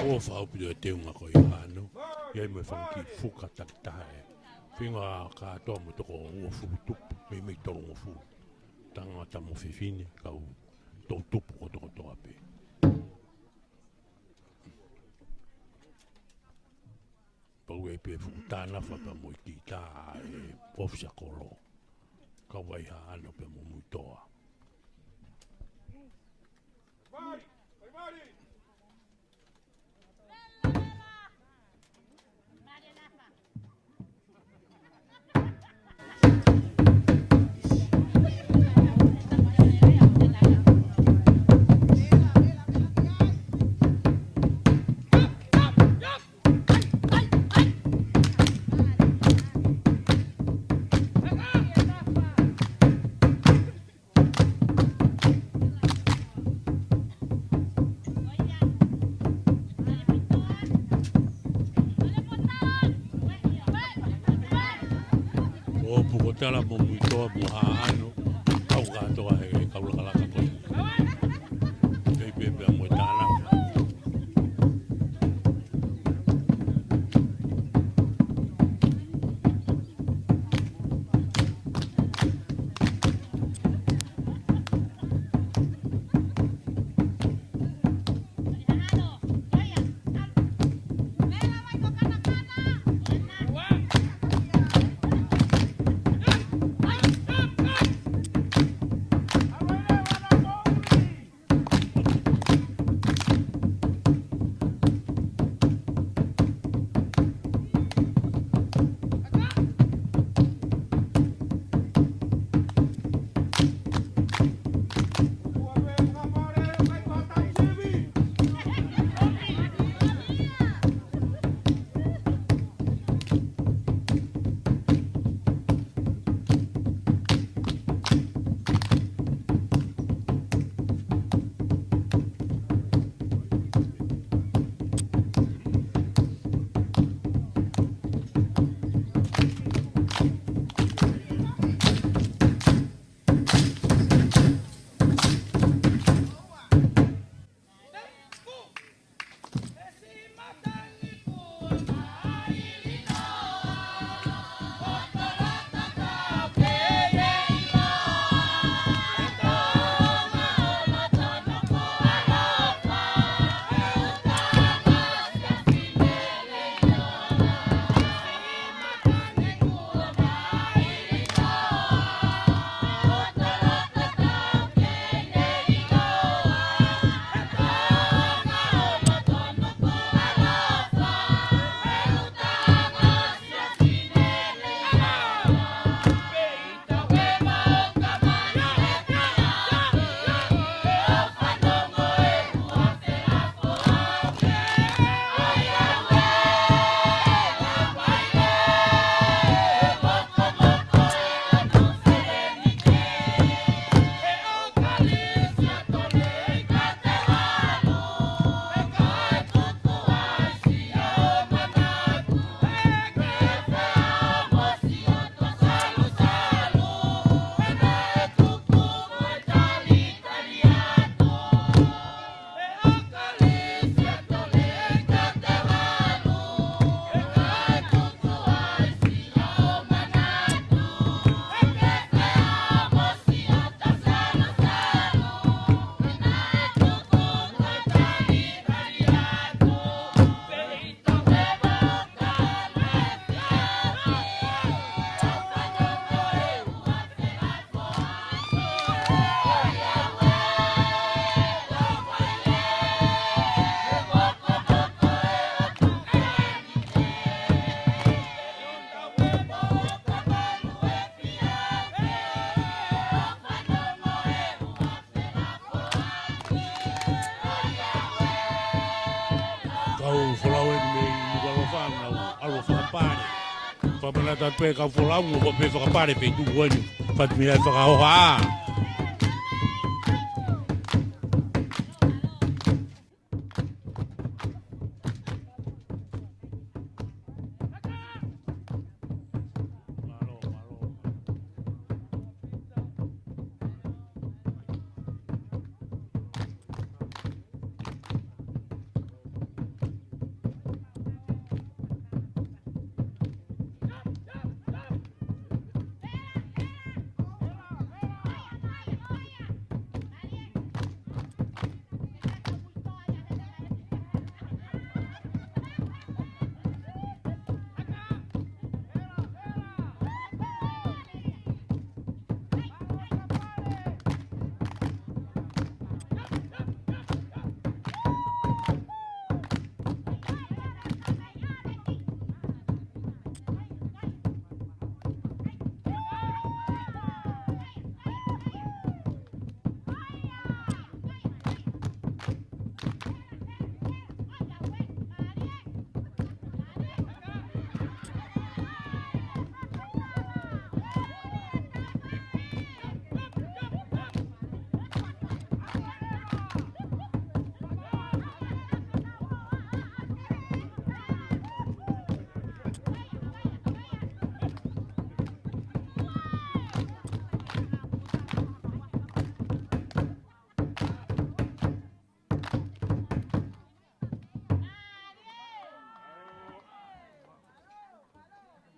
ʻOfa ʻaupito e teunga ko ia ʻa Haʻano, ʻi ai mo e fanga kiʻi fuka takitaha ē. Feinga kātoa mo e toko uofulu tupu, meimei tolungofulu. Tangata mo fefine, kau toʻu tupu kotokotoa pē. Pau ai pē fuʻu tānafa pea mo e kita ʻa e ʻōfisa kolo. Kauvai Haʻano pea mo Muitoa. ʻO Pukotala mo Muitoa mo Haʻano, kau kātoa he kau lakalaka ko ē. Kei pē pea mo e tānafa. Pale. Fakamanatu atu pē kau folau, mo ko pē fakapale pē tuku eni. Fatu mea fakahoha.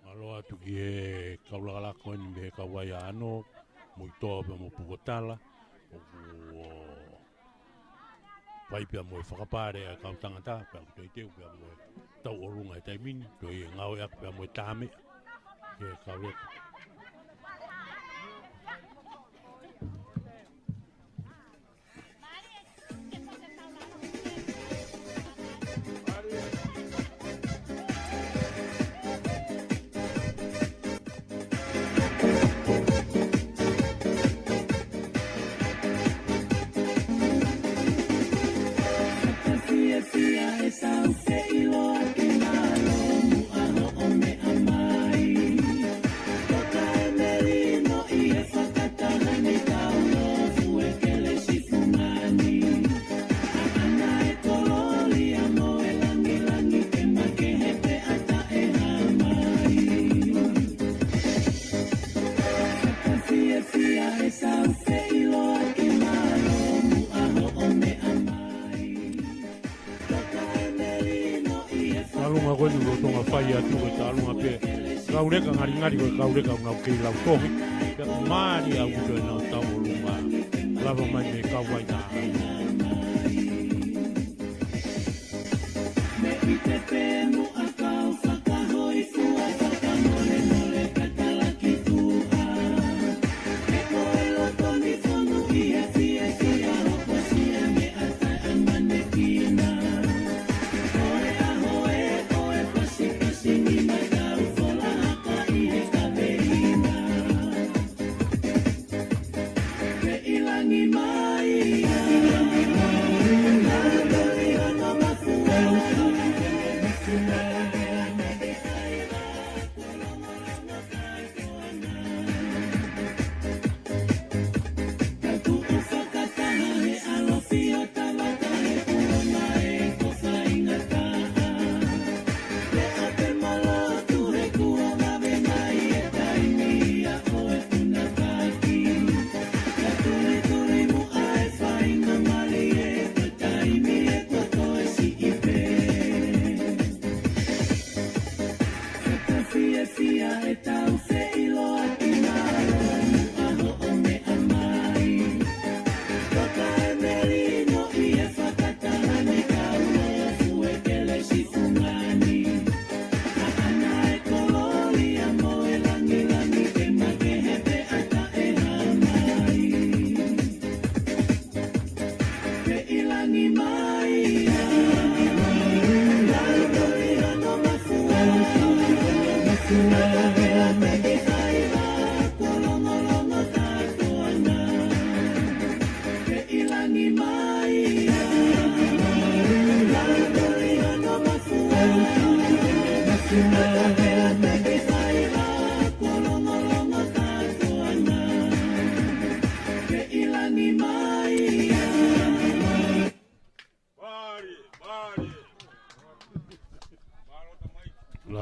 Mālō atu ki he kau lakalaka ko eni mei he kau Vaiano, Muitoa pea mo Pukotala, ʻoku ʻo fai pea mo e fakapale ʻa e kau tangata, pea ʻoku teuteu pea mo e tauʻolunga he taimi ni, toe ngāueʻaki pea mo e tāmeʻa, ki he kau leka. Talunga ko eni ʻoku lolotonga fai atu ko e talunga pē. Kau leka ngalingali ko e kau leka ʻoku nau kei lau tohi. Pea ʻoku mālie ʻaupito ʻenau tauʻolunga. Lava mai mei he kau Vaiano.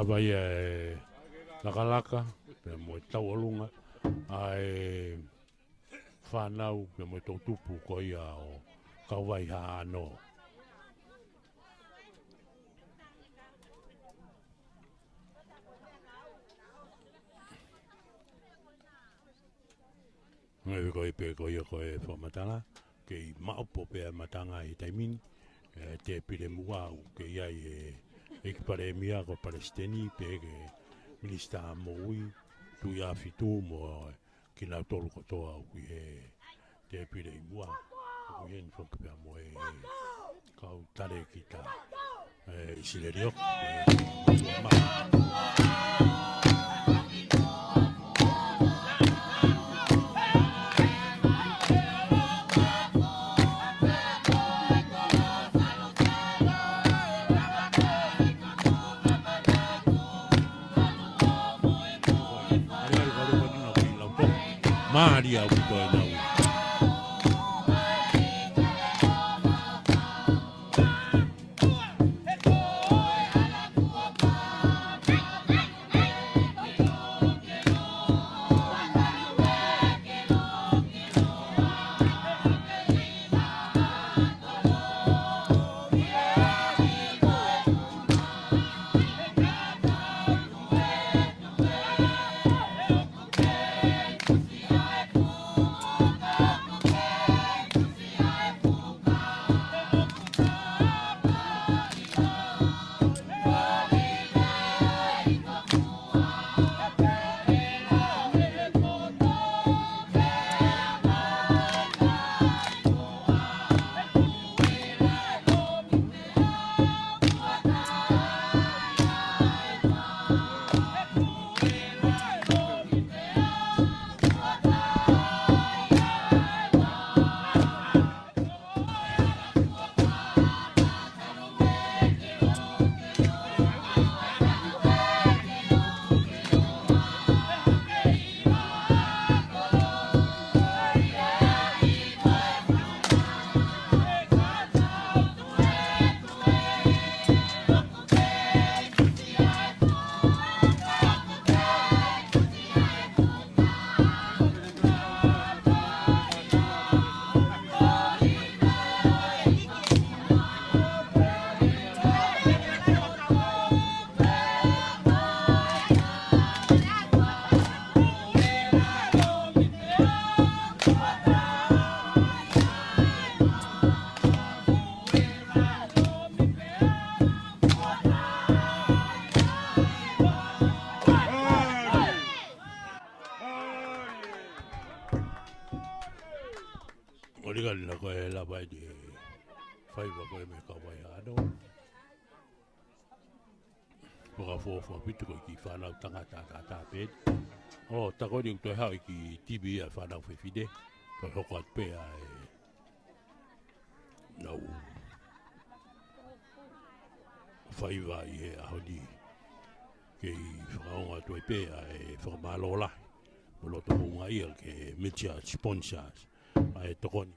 Kavai ʻa e lakalaka, pea mo e tauʻolunga ʻa e fānau, pea mo e toʻutupu ko ia ʻo Kauvai Haʻano. Ngaahi ko e pē ko ia ko e fakamatala, kei maʻopoʻopo pē ʻa e matanga ʻi he taimi ni, ʻe, Tēpile Muʻa ʻoku kei ʻi ai ʻe he ʻEiki Palēmia ko Palesiteni, pehē ki he Minisitā Moʻui, Tuʻiʻāfitu mo kinautolu kotoa ʻoku ʻi he tēpile ʻi muʻa, ʻoku ʻi heni foki pea mo e kau talēkita, ʻe, ʻIsileli ʻoku, ʻe, ma. Mālie ʻaupito ʻenau. ʻOku lelei ʻa e lava ʻa e faiva ko ē mei Kauvai Haʻano. Fakaʻofoʻofa ʻaupito ko e kiʻi fānau tangata ʻataʻatā pē. ʻO, tā ko eni ʻoku toe haʻu ʻi he kiʻi TV ʻa e fānau fefine. Toe hoko atu pē ʻa e nau faiva ʻi he ʻaho ni. Kei fakaongo atu ai pē ʻa e fakamālō lahi mo e loto houngaʻia ki he major sponsors ʻa e tokoni.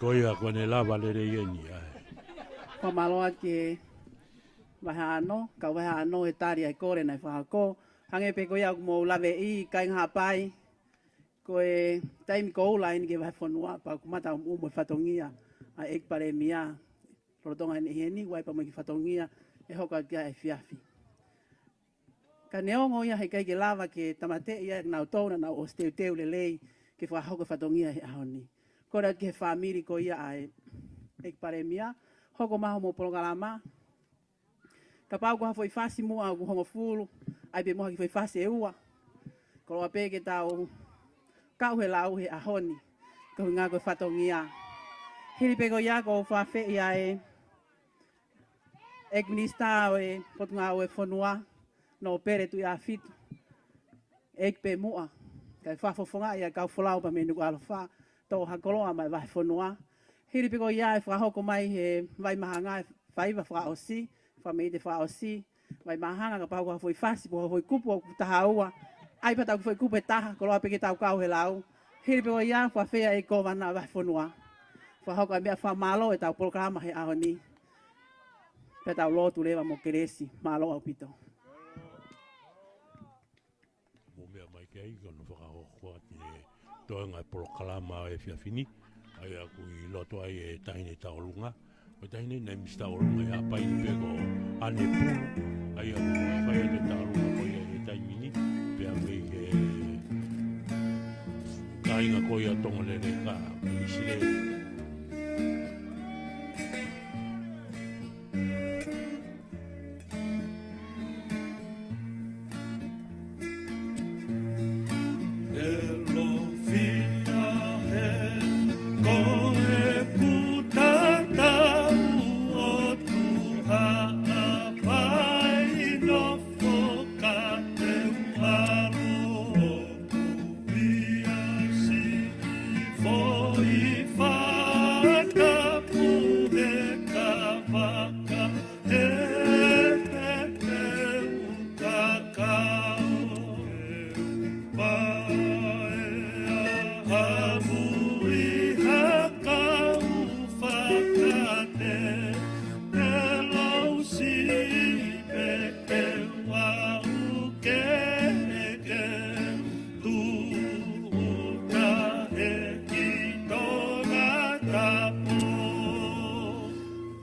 Ko ia ko ʻene lava lelei eni ai. Fakamālō atu ki he vaheʻanga, kau vaheʻanga he tali ʻa e kole naʻe fakahoko. Hangē pē ko ia ʻoku mou laveʻi, kāinga Haʻapai, ko e taimi koula eni ki he vahefonua, pea ʻoku mata ʻumu ʻumu e fatongia ʻa e ʻEiki Palēmia. Lolotonga eni heni, ʻoku ʻi ai pē mo e kiʻi fatongia ʻe hoko atu ki ai he efiafi. Ka neongo ia heʻikai ke lava ke tāmateʻi ʻa kinautolu naʻa nau ʻosi teuteu lelei ke fakahoko e fatongia he ʻaho ni. Kole atu ki he fāmili ko ia ʻa e ʻEiki Palēmia, hoko mai hoʻomou polokalama. Kapau ko ha foʻi fasi muʻa ʻoku hongofulu, ʻai pē mo ha kiʻi foʻi fasi ʻe ua. Koloa pē ke tau kau he lau he ʻaho ni, ko e ʻuhinga ko e fatongia. Hili pē ko ia ʻoku ou fakaafeʻi ʻa e ʻEiki Minisitā ʻo e Potungāue Fonua, Nōpele Tuʻiʻāfitu, ʻEiki Pemuʻa, kae fakafofongaʻi ʻa e kau folau pea mei Nukuʻalofa, tō ha koloa mai vahefonua. Hili pē ko ia ʻe fakahoko mai he Vaimahanga e faiva fakaʻosi, fakameʻite fakaʻosi, Vaimahanga kapau ko ha foʻi fasi, pe ko ha foʻi kupu ʻoku taha ua. ʻAi pē ʻetau foʻi kupu ʻe taha, koloa pē ke tau kau he lau. Hili pē ko ia, fakaafeʻi ʻa e Kōvana vahefonua. Fakahoko ʻa e meʻa fakamālō ʻetau polokalama he ʻaho ni. Pea tau lotu leva mo Kelesi, mālō ʻaupito. Mou meʻa mai ki ai, ko hono fakahoko atu e toenga e polokalama ʻo e efiafi ni, ʻa ia ʻoku ʻi loto ai e Taʻahine Tauʻolunga. Ko e taʻahine naʻe Minisitā ʻo e ʻOlunga ʻi Haʻapai ni pē ko ʻAne Pulu, ʻa ia ʻoku fai atu e tauʻolunga ko ia he taimi ni, pea mei he kāinga ko ia Tonga Leleka, ʻIsileli.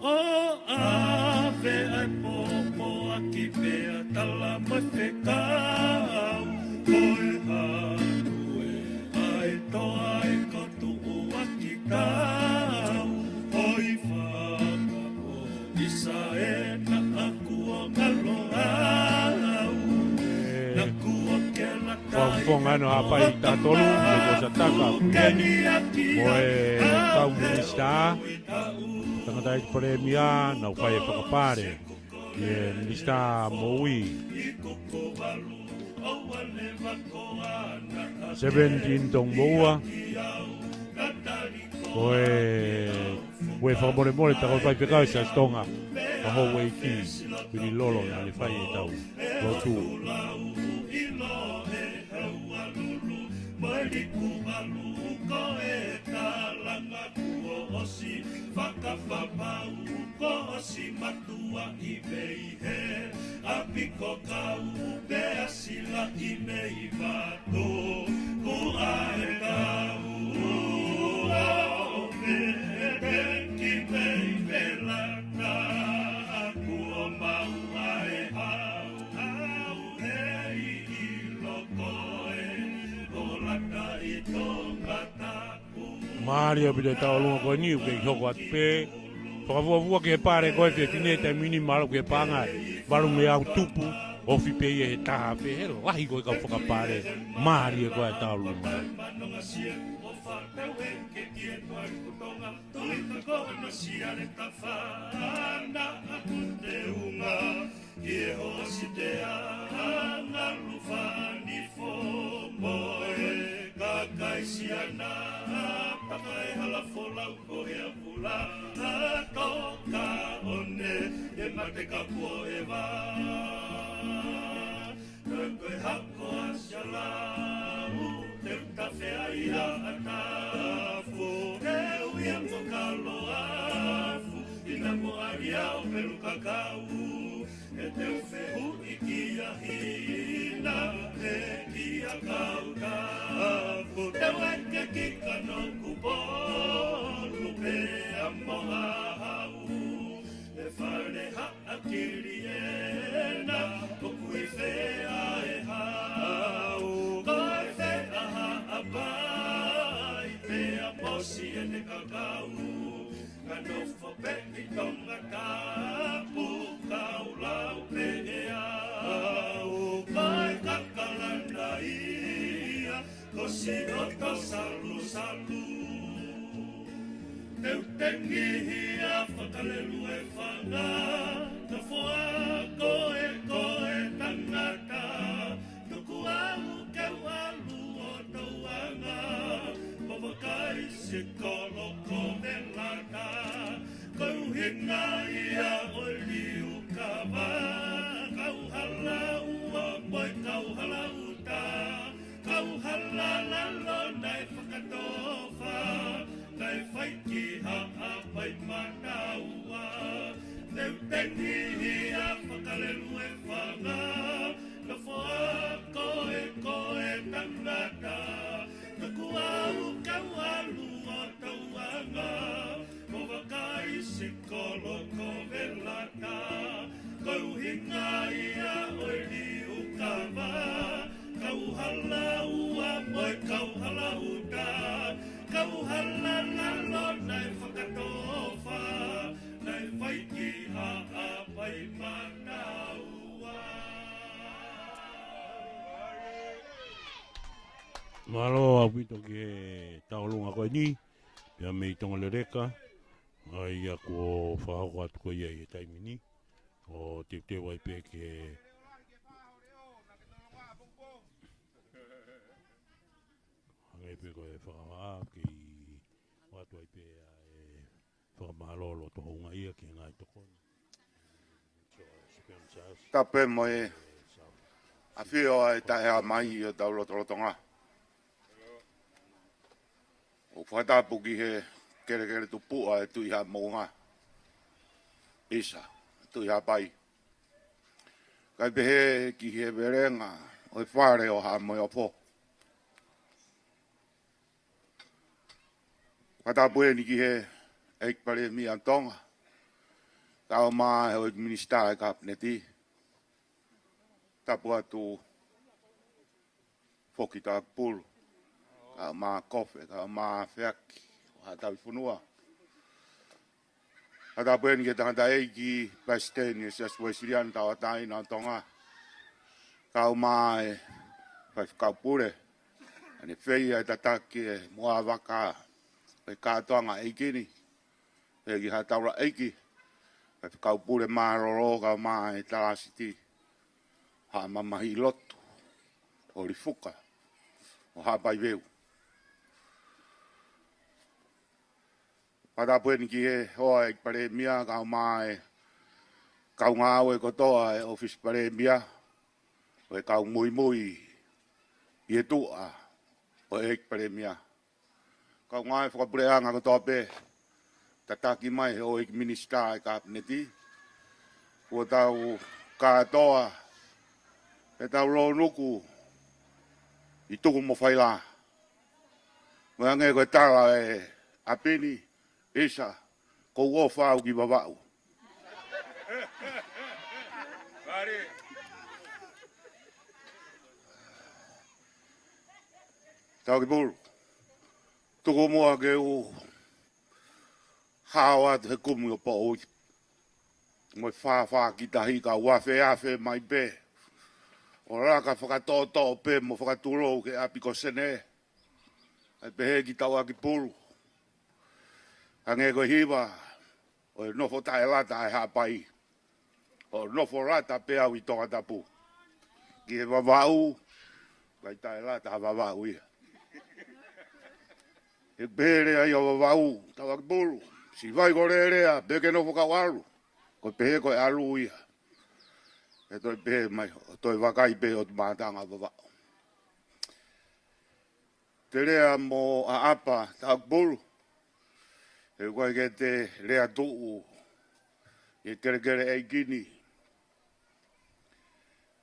ʻO ʻave ʻa e pōpoaki pea tala mai fekau, ko e hanu ē ʻa e toa ʻe kau tuʻuaki tau, ʻoi fakapoʻisa ē naʻa kuo ngalo au, naʻa kuo ke lata Fakafofonga ʻa e Haʻapai taha tolu, mo e Kosataka, Pukeni, mo e kau minisitā. Tangataʻeiki Palēmia, nau fai e fakapale ki he Minisitā Moʻui. Seventeen Tonga Moʻua. Ko e, ko e fakamolemole, tā ko e faifekau ʻa Siasi Tonga, ʻa Houʻeiki Vili Lolo, naʻa ne fai ʻetau lotu. Mo e liku valu ko e kalanga kuo ʻosi fakapapau, kuo ʻosi matuaʻi mei he ʻapi ko kau pea silaʻi mei vato. Kuo ʻai kau ʻo pehē ki mei vela na, kuo maʻu ʻa e hau, hau ʻe ʻilo ko e ʻo lata ʻi Tonga tapu. Mālie ʻaupito e tauʻolunga ko eni, ʻoku kei hoko atu pē. Fakavuavua ki he pale ko e fefine taimi ni, mālō ki he paʻanga ē. Valu ngeau tupu, ofi pē ia he taha pē, he lahi ko e kau fakapale. Mālie ko e tauʻolunga. Ki he hoosi te anga lufani fo mo e kakai siana, paka e hala folau ko e avula, toka one e mate ka kuo e va. Ko e hako a sialau, te uta fea ia a tafo, e uia mo ka Kakau, ʻe te u fehuʻi kia Hina, pe kia Kautapu, te u ʻeke ki Kanokupolu pea mo Hahau, ʻe Fale Haʻakili ena, ʻoku ʻi fē ʻa e hau, ko e fē ʻa Haʻapai, pea mo Siaʻeikakau, ka nofo pē ʻi Tongatapu, kau lau pē ʻe au, ko e kakalana ia, ko Sioto Salusalu. Te u tengihi ʻa Fakalelue Fanga, nofo ā koe ko e tangata, tuku au ke u ʻalu ʻo touʻanga, mo vakai siʻi kolo ko Velata, ko e ʻuhinga ia ʻo e liukava, Kauhalaua mo e Kauhalauta, Kauhalalalo naʻe fakatofa, naʻe fai ki Haʻapai Manaua, te u tengihi ʻa Fakalelue Fanga, nofo ā koe ko e tangata, tuku au ke u ʻalu ʻo touʻanga, mo vakai siʻi kolo ko Velata, ko e ʻuhinga ia ʻo e liukava, Kauhalaua mo e Kauhalauta, Kauhalalalo naʻe fakatofa, naʻe fai ki Haʻapai Manaua. Mālō ʻaupito ki he tauʻolunga ko eni, pea mei Tonga Leleka, ʻa ia kuo fakahoko atu ko ia ʻi he taimi ni, ʻo teuteu ai pē ke hangē pē ko e fakahā, kei ʻoatu ai pē ʻa e fakamālō loto houngaʻia ki he ngaahi tokoni. Tapu mo e ʻafio ʻa e Taʻehāmai ʻi hotau lotolotonga. ʻOku fakatapu ki he kelekele tupuʻa ʻo e Tuʻi Haʻamoʻunga, ʻisa, Tuʻi Haʻapai. Kae pehē ki he velenga ʻo e Fale ʻo Haʻa Moheofo. Fakatapu eni ki he ʻEiki Palēmia ʻo Tonga, kae ʻumaʻā e houʻeiki minisitā ʻo e Kapineti. Tapu atu Foki Taukupulu, kae ʻumaʻā Kofe, kae ʻumaʻā Feaki, ʻo Haʻa Tavifonua. Fakatapu eni ki he tangataʻeiki palesiteni ʻo e Siasi Uēsiliana Tauʻatāina ʻo Tonga, kae ʻumaʻā e Faifekau Pule, ʻa ʻene feia e tataki e muʻa vaka ʻo e kātoanga ʻeiki ni, ʻEiki Haʻa Taulaʻeiki, Faifekau Pule Mālōlō, kae ʻumaʻā e Talāsiti Haʻa Mamahiʻilotu, Holifuka, ʻo Haʻapai Veu. Fakatapu eni ki he hoa ʻo e ʻEiki Palēmia, kae ʻumaʻā e kau ngāue kotoa ʻo e ʻŌfisi Palēmia, ʻo e kau muimui ʻi he tuʻa ʻo e ʻEiki Palēmia. Kau ngāue fakapuleʻanga kotoa pē, tataki mai he houʻeiki minisitā ʻo e Kapineti, kuo tau kātoa, pea tau lōnuku ʻi tuku mo failā. Mo e hangē ko e tala ʻa e ʻapi ni, ʻisa, ʻoku ou ʻofa au ki Vavaʻu. Taukupulu, tuku muʻa ke u hao atu he kumi ʻo Poʻui, mo e fāfā ki tahi, ka u afeafe mai pē ʻo laka fakatoʻotoʻo pē mo fakatulou ki he ʻapi ko Sene. ʻAi pehē ki Tauakipulu, hangē ko e hiva, ʻoku nofo taʻelata ʻa e Haʻapai, ʻoku nofo lata pē au ʻi Tongatapu. Ki he Vavaʻu, ʻikai taʻelata ha Vavaʻu ia. He pehē lea ia ʻo Vavaʻu, Tauakipulu, siʻi vai ko e lea, pea ke nofo kau ʻalu, ko e pehē ko e ʻalu ia. He toe pehē mai, ʻo toe vakai pē ʻo te mātanga Vavaʻu. Te lea mo ʻAʻapa, Tauakipulu, he ʻoku ʻikai ke te lea tuʻu ʻi he kelekele ʻeiki ni.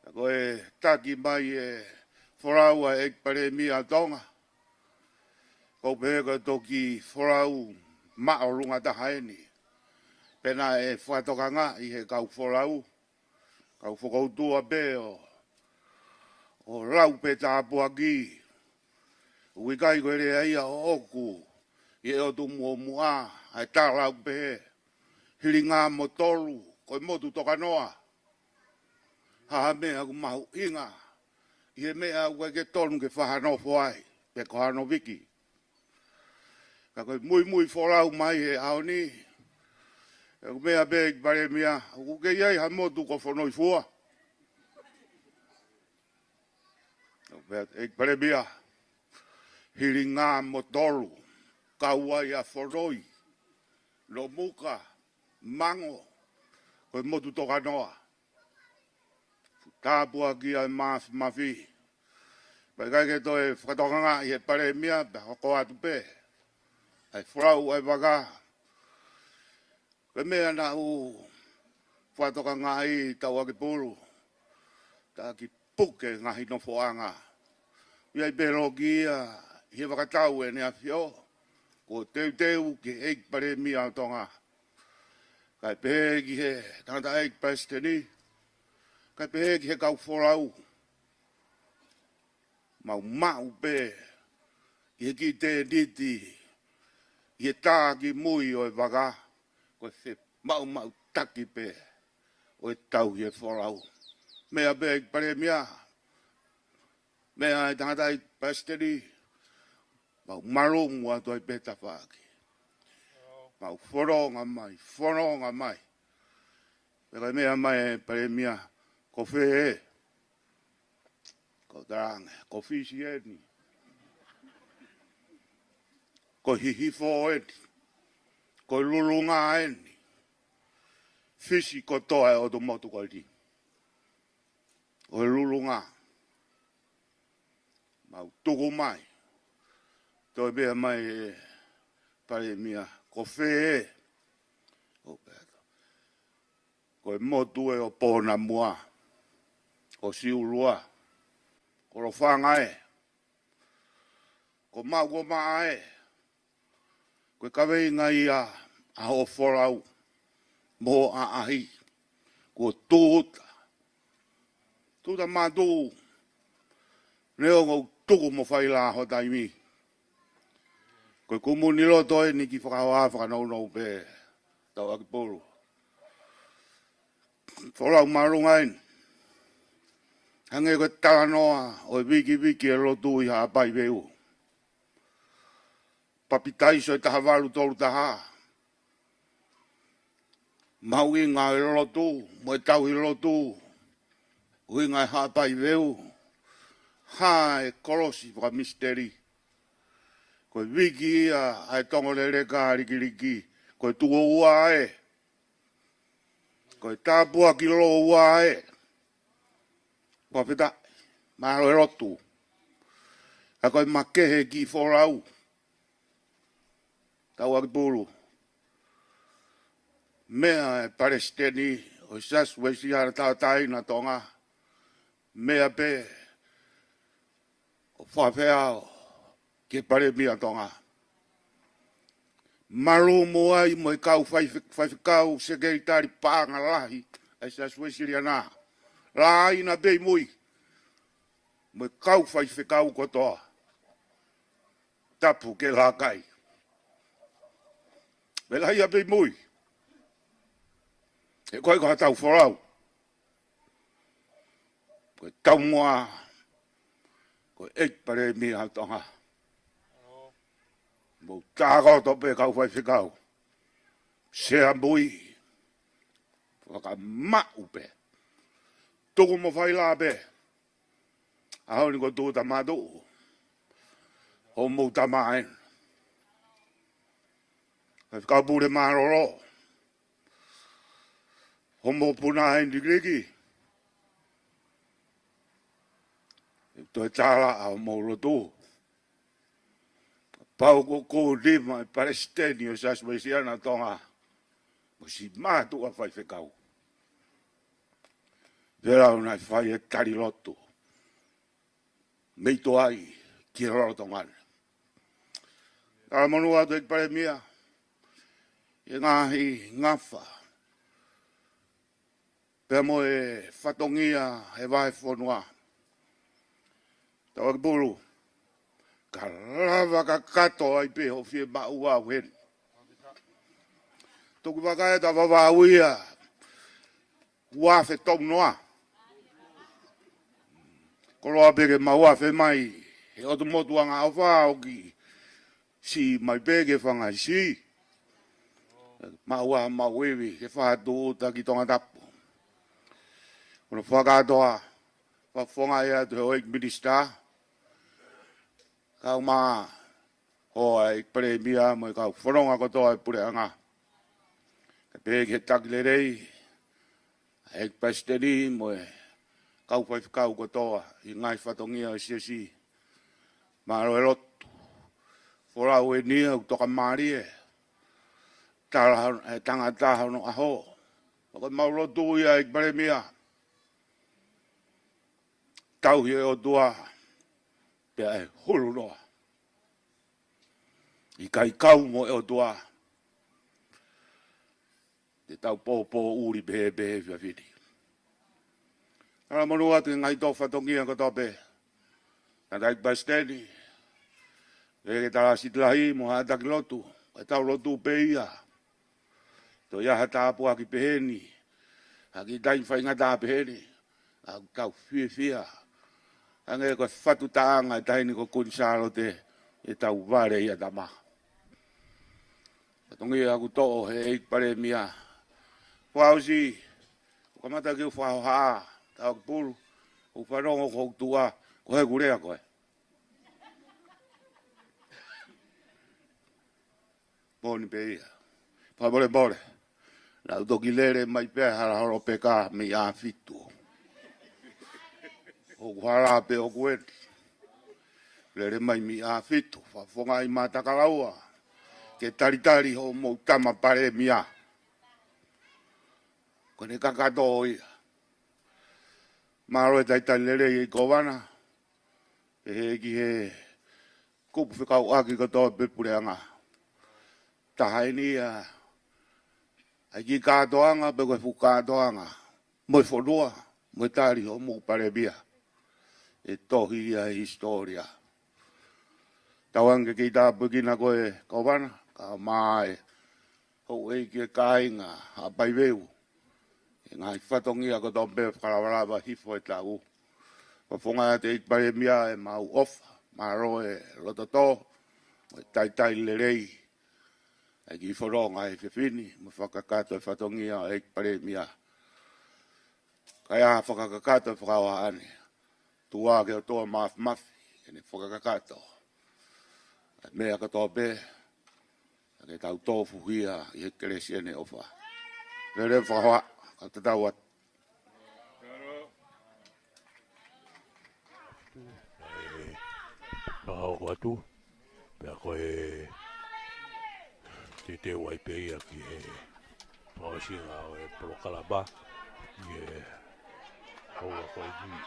Ka ko e taki mai e folau ʻa e ʻEiki Palēmia ʻa Tonga, ʻoku ou pehē ko e toki folau māʻolunga taha eni. Pea naʻe fakatokangaʻi ʻe he kau folau, kau fokoutua pē ʻo, ʻo lau pē tāpuaki. ʻOku ʻikai ko e lea ia ʻoʻoku ʻi he ʻotu muʻomuʻa, ʻa e tala ʻoku pehē, hilinga mo tolu, ko e motu tokanoa. Ha ha meʻa ʻoku mahuʻinga ʻi he meʻa ʻoku ʻikai ke tonu ke fakanofo ai, pe ko hano viki. Ka ko e muimui folau mai he ʻaho ni, ʻoku meʻa pē ʻEiki Palēmia, ʻoku kei ʻi ai ha motu ko Fonoifua. ʻOku meʻa ʻEiki Palēmia, hilinga mo tolu, kau ai ʻa Fonoi, Nomuka, Mango, ko e motu tokanoa. Tāpuaki ʻa e mafimafi. Pea ʻikai ke toe fakatokangaʻi ʻe he Palēmia, pea hoko atu pē ʻa e folau ʻa e vaka. Ko e meʻa naʻa ku fakatokangaʻi, Tauʻakipulu, taki puke ngaahi nofoʻanga. ʻI ai pē loki ia ʻi he vakatau ʻEne ʻAfio, kuo teuteu ki he ʻEiki Palēmia ʻo Tonga. Kae pehē ki he tangataʻeiki Palesiteni, kae pehē ki he kau folau. Mau maʻu pē ʻi he kiʻi tēniti, ʻi he tā ki mui ʻo e vaka, ko e femaʻumaʻutaki pē ʻo e tauhi e folau. Meʻa pē ʻEiki Palēmia, meʻa ʻa e tangataʻeiki Palesiteni, mau malumu atu ai pē tafaʻaki. Mau fononga mai, fononga mai. Pea ko e meʻa mai ʻEiki Palēmia, ko fē ē? Ko Tonga, ko Fisi eni. Ko Hihifo eni. Ko Lulunga eni. Fisi kotoa e ʻotu motu ko eni. Ko Lulunga. Mau tuku mai. Toe meʻa mai ʻEiki Palēmia, ko fē ē? ʻO pehē, ko e motu ē ʻo Ponamua, ʻo Siulua, ko Lofanga ē, ko Mauomaʻa ē, ko e kaveinga ia ʻa hoʻo folau mo hoʻo ʻaʻahi, kuo tūʻuta. Tūʻuta mātuʻu, neongo ʻoku tuku mo fai lā ho taimi. Ko e kumuʻi loto eni ki he fakahoha fakanounou pē, Tauʻakipulu. Folau māʻolunga eni. Hangē ko e talanoa ʻo e vikiviki e lotu ʻi Haʻapai Veu. Papitaiso ʻi he taha valu tolu taha. Mahuʻinga e lotu, mo e tauhi lotu, ʻuhinga e Haʻapai Veu, hā e kolosi fakamisiteli. Ko e viki ia ʻa e tongo leleka likiliki, ko e tuʻo ua ē. Ko e tāpuaki lōua ē. Fakafetaʻi, mālō e lotu. Ka ko e makehe kiʻi folau, Tauʻakipulu. Meʻa e Palesiteni ʻo e Siasi Uēsiliana Tauʻatāina ʻa Tonga. Meʻa pē ʻo fakafeʻao ki he Palēmia ʻa Tonga. Malumu ai mo e kau faife-, faifekau sekelitali paʻanga lahi ʻa e Siasi Uēsiliana. Lāina pē ʻi mui mo e kau faifekau kotoa. Tapu ke lākai. Mo e lahi ia pē ʻi mui. He ko e ʻikai ko haʻatau folau. Ko e taumuʻa, ko e ʻEiki Palēmia ʻa Tonga. Mou tākoto pē kau faifekau. Sea mui. Fakamaʻu pē. Tuku mo fai lā pē. ʻAho ni kuo tūʻuta mātuʻu. Hoʻomou tama eni. Faifekau Pule Mālōlō. Hoʻomou puna eni likiliki. ʻE toe tala ʻa hoʻomou lotu. Pau ko e kau lima e Palesiteni ʻo e Siasi Uēsiliana ʻa Tonga. mo siʻi mātuʻa faifekau. Pea ʻoku nau fai e tali lotu mei tuai ki he lolotonga ni. Talamonū atu ʻEiki Palēmia, ʻi he ngaahi ngafa pea mo e fatongia he vahefonua. Tau ʻEiki Pulu, ka lava kakato ai pē hoʻo fiemaʻu ʻa e heni. Tuku vaka e ta vavauia ua afe tau noa. Koloa pē ke mau afe mai he ʻotu motu angaʻofa ʻoku siʻi mai pē ke fanga siʻi. Mau ʻa mau ivi ke fatu uta ki Tongatapu. Ko hono fakakātoa, fakafofongaʻi atu he ʻEiki Minisitā, kau mā hoa ʻEiki Palēmia mo e kau fononga kotoa e puleʻanga. Kae pehē ki he taki lelei ʻa e ʻEiki Palesiteni mo e kau faifekau kotoa ʻi he ngaahi fatongia ʻo e siasi. Mālō e lotu. Folau eni ʻoku tokamālie. Tala hon-, e tangata hono ʻaho. Pea ko ʻemau lotu ia ʻEiki Palēmia, tauhi e ʻOtua pea ʻe hulu noa. ʻIkai kau mo e ʻOtua, te tau pōpōʻuli pehē pē he efiafi ni. Talamonū atu ki he ngaahi tō fatongia kotoa pē. Tangataʻeiki Palesiteni, ʻEiki Talasi Lahi mo haʻa taki lotu, ʻe tau lotu pē ia. Toe ʻi ai ha tāpuaki pehē ni, ha kiʻi taimi faingataʻa pehē ni, ʻoku tau fiefia. Hangē ko e fatu taʻanga e taʻahine ko Kuini Sālote, ʻetau vale ia tama. Fatongia ʻoku toʻo he ʻEiki Palēmia. Fakaʻosi, ʻoku kamata ke u fakahohaʻa, tau ʻEiki Pulu, ʻoku fanongo ko hoku tuʻa, ko e hā ʻeku lea ko ē? Moʻoni pē ia. Fakamolemole. Naʻá ku toki lele mai pē hala holo peka mei ʻAfitu. ʻOku hala pē ʻoku eni. Lele mai mei ʻAfitu. Fakafofongaʻi Matakalaua ke talitali hoʻomou tama Palēmia. Ko ʻene kakato ia. Mālō e talitali lelei ʻEiki Kōvana. Pehē ki he kupu fekauʻaki kotoa pē puleʻanga. Taha eni ia ʻa e kiʻi kātoanga pe ko e fuʻu kātoanga mo e fonua mo e tali hoʻomou Palēmia. ʻE tohi ia he hisitōlia. Tauange ke kei tāpuekina koe Kōvana, kau mā e houʻeiki e kāinga Haʻapai Veu. ʻI he ngaahi fatongia kotoa pē fakalavalava hifo e taʻu. Fakafofongaʻi atu ʻEiki Palēmia ʻemau ʻofa, mālō e loto tō, mo e talitali lelei ʻa e kiʻi fononga he efiafi ni, mo e fakakakato e fatongia ʻo ʻEiki Palēmia. Kae ʻai ha fakakakato e fakahohaʻa ni. Tuku ke ʻOtua Māfimafi ke ne fakakakato e meʻa kotoa pē, ke tau tofuhia ʻi he kelesi ʻene ʻofa. Lele fakahohaʻa, ka tatau atu. Fakahoko atu, pea ko e teuteu ai pē ia ki he fakaʻosinga ʻo e polokalama, ʻi he houa ko eni.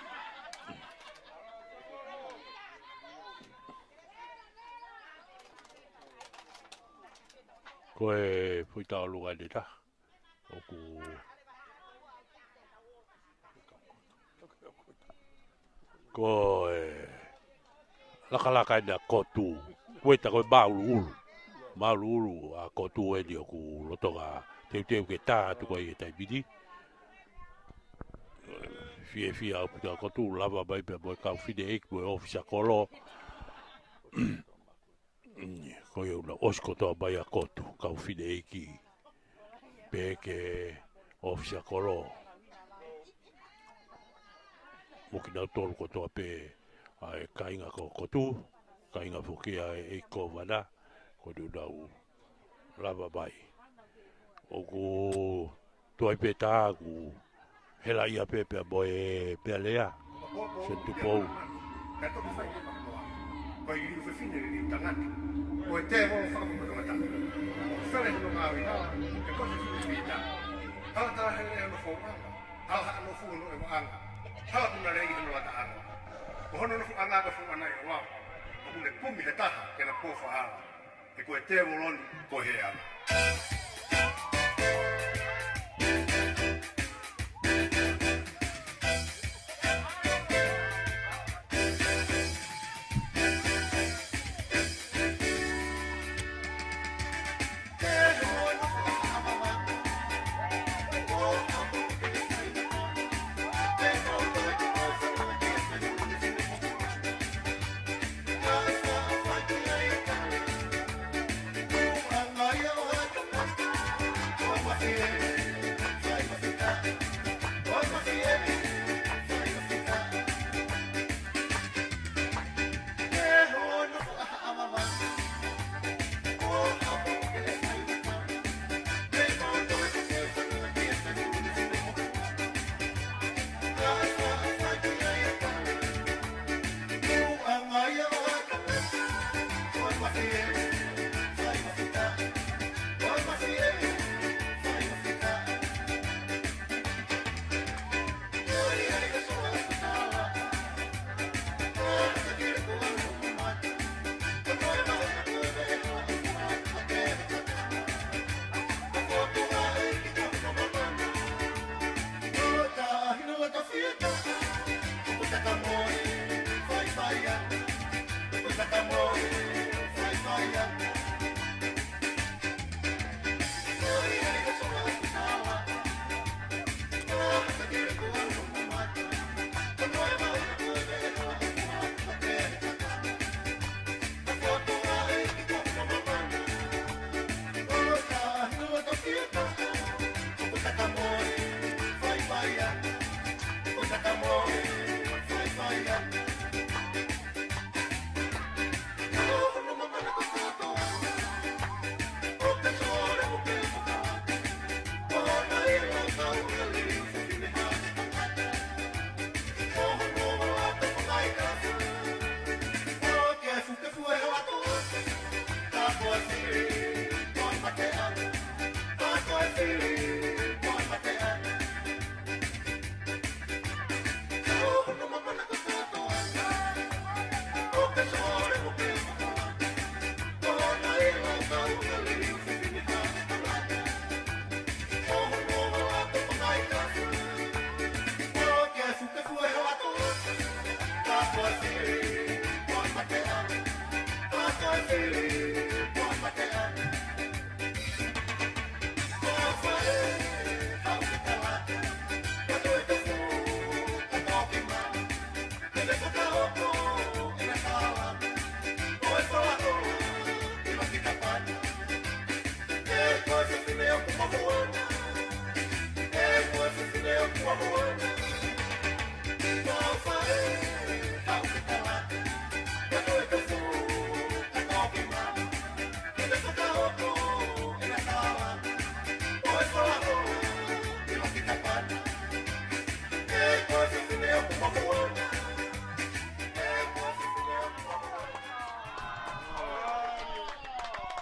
Ko e foʻi tauʻolunga ʻe taha ʻoku ko e lakalaka ʻeni ʻa Kotu. Ko e ta ko e māʻuluʻulu. Māʻuluʻulu ʻa Kotu ʻeni ʻoku lolotonga teuteu ke tā atu ko ia he taimi ni. Fiefia ʻaupito ʻa Kotu, lava mai pea mo e kau fineʻeiki mo e ʻōfisa kolo. Ko ia ʻoku nau ʻosi kotoa mai ʻa Kotu, kau fineʻeiki pea ki he ʻōfisa kolo. Mo kinautolu kotoa pē ʻa e kāinga ko Kotu, kāinga foki ʻa e ʻEiki Kōvana, ko eni ʻoku nau lava mai. ʻOku tuai pē tā ʻoku hela ia pē pea mo e pea lea. Sen Tupou. Ko e liliu fefine, liliu tangata. Ko e tēvolo fakamoʻui tangata. Fale hono ngāue, he ko e fuʻu pita. Hala tā hele hono fouʻanga, hala haʻa nofo hono ʻevaʻanga, hala puna lei hono lataʻanga. Ko hono nofoʻanga ko e fouʻanga ʻi ʻOava, ʻoku ne kumi he taha ke na pō faʻala. He ko e tēvolo ni ko e heʻanga.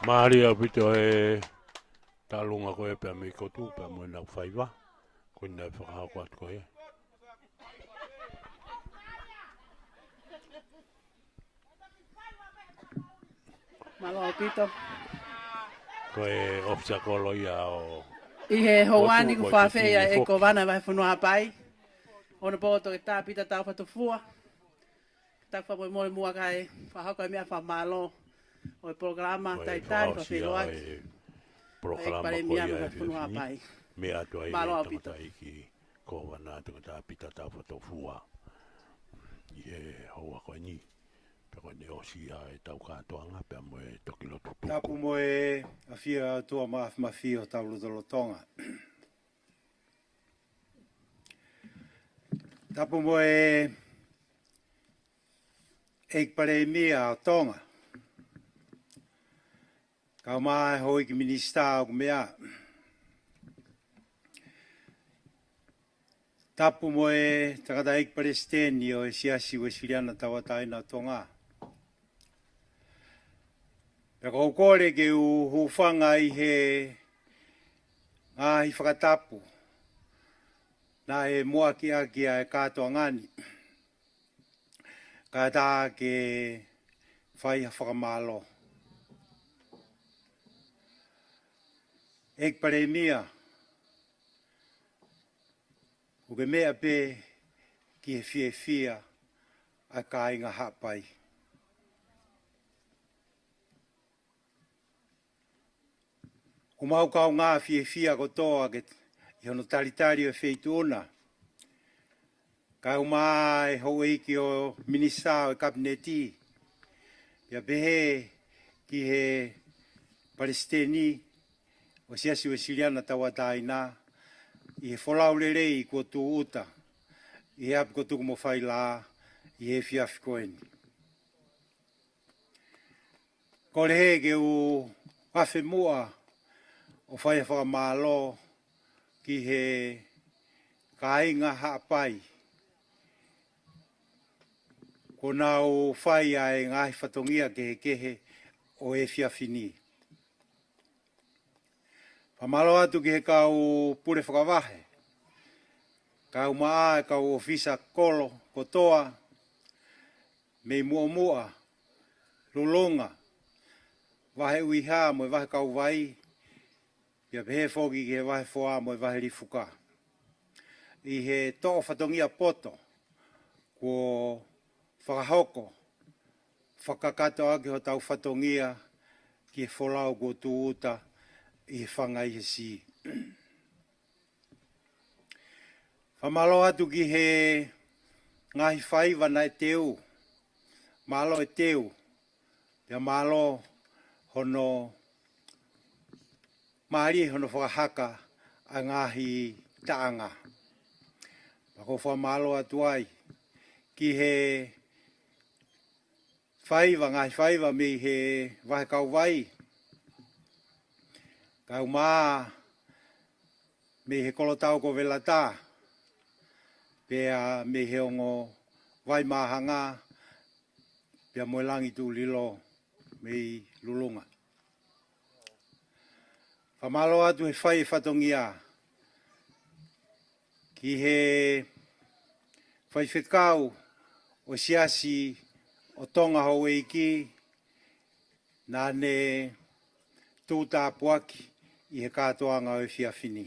Mālie ʻaupito e talunga ko ē pea mei Kotu, pea mo ʻena faiva. Ko ʻena fakahoko atu ko ē. Mālō ʻaupito. Ko e ʻofisa kolo ia ʻo ʻI he houa ni Kotu, kuo ko e fafeʻi ʻa e Tutuʻi foki. Kōvana ʻo e Vahefonua Haʻapai, Honourable Toketā Pita Taufatofua. Taku fakamolemole muʻa kae fakahoko e meʻa fakamālō ʻo e polokalama Ko e talitali fakaʻosi ia fakafeloaki e ʻa e polokalama ko Palēmia ia ʻo e Vahefonua efiafi ni. Haʻapai. Meʻa atu ai Mālō e ʻaupito. Tangataʻeiki Kōvana Toketā Pita Taufatofua. ʻI he houa ko eni. Pea ko ʻene ʻosi ia ʻetau kātoanga pea mo e toki lotu tuku. Tapu mo e ʻafio ʻa e ʻOtua Māfimafi ʻi hotau lotolotonga. Tapu mo e ʻEiki Palēmia ʻo Tonga. Kae ʻumaʻā e houʻeiki minisitā ʻoku meʻa. Tapu mo e tangataʻeiki palesiteni ʻo e Siasi Uēsiliana Tauʻatāina ʻo Tonga. Pea ʻoku ou kole ke u hūfanga ʻi he ngaahi fakatapu naʻe muʻaki ʻaki ʻa e kātoanga ni, kae ʻatā ke fai ha fakamālō. ʻEiki Palēmia, ʻoku ke meʻa pē ki he fiefia ʻa e kāinga Haʻapai. ʻOku mau kaungā fiefia kotoa ke, ʻi hono talitali ʻo e feituʻu na, kae ʻumaʻā e houʻeiki ʻo e minisitā ʻo e Kapineti, pea pehē ki he Palesiteni ʻo e Siasi Uēsiliana Tauʻatāina, ʻi he folau lelei kuo tūʻuta ʻi he ʻapi ko Tukumofailā ʻi he efiafi ko eni. Kole hē ke u afe muʻa ʻo fai ha fakamālō ki he kāinga Haʻapai kuo nau fai ʻa e ngaahi fatongia kehekehe ʻo e efiafi ni. Fakamālō atu ki he kau pule fakavahe, kae ʻumaʻā e kau ʻōfisa kolo kotoa, mei Muʻomuʻa, Lulunga, Vahe ʻUiha mo e Vahe Kauvai, pea pehē foki ki he Vahe Foa mo e Vahe Lifuka, ʻi he toʻo fatongia poto kuo fakahoko, fakakakato ʻaki hotau fatongia ki he folau kuo tūʻuta ʻi he Fanga ʻi he Sī. Fakamālō atu ki he ngaahi faiva naʻe teu, mālō e teu, pea mālō hono mālie hono fakahaka ʻa e ngaahi taʻanga. Pea ʻoku ou fakamālō atu ai ki he faiva, ngaahi faiva mei he Vahe Kauvai, kae ʻumaʻā mei he Kolotau ko Velata, pea mei he ongo Vai Māhanga, pea mo e Langi Tuʻulilo mei Lulunga. Fakamālō atu he fai e fatongia ki he faifekau ʻo e Siasi ʻo Tonga Houʻeiki, naʻa ne tuʻutāpuaki ʻi he kātoanga ʻo e efiafi ni.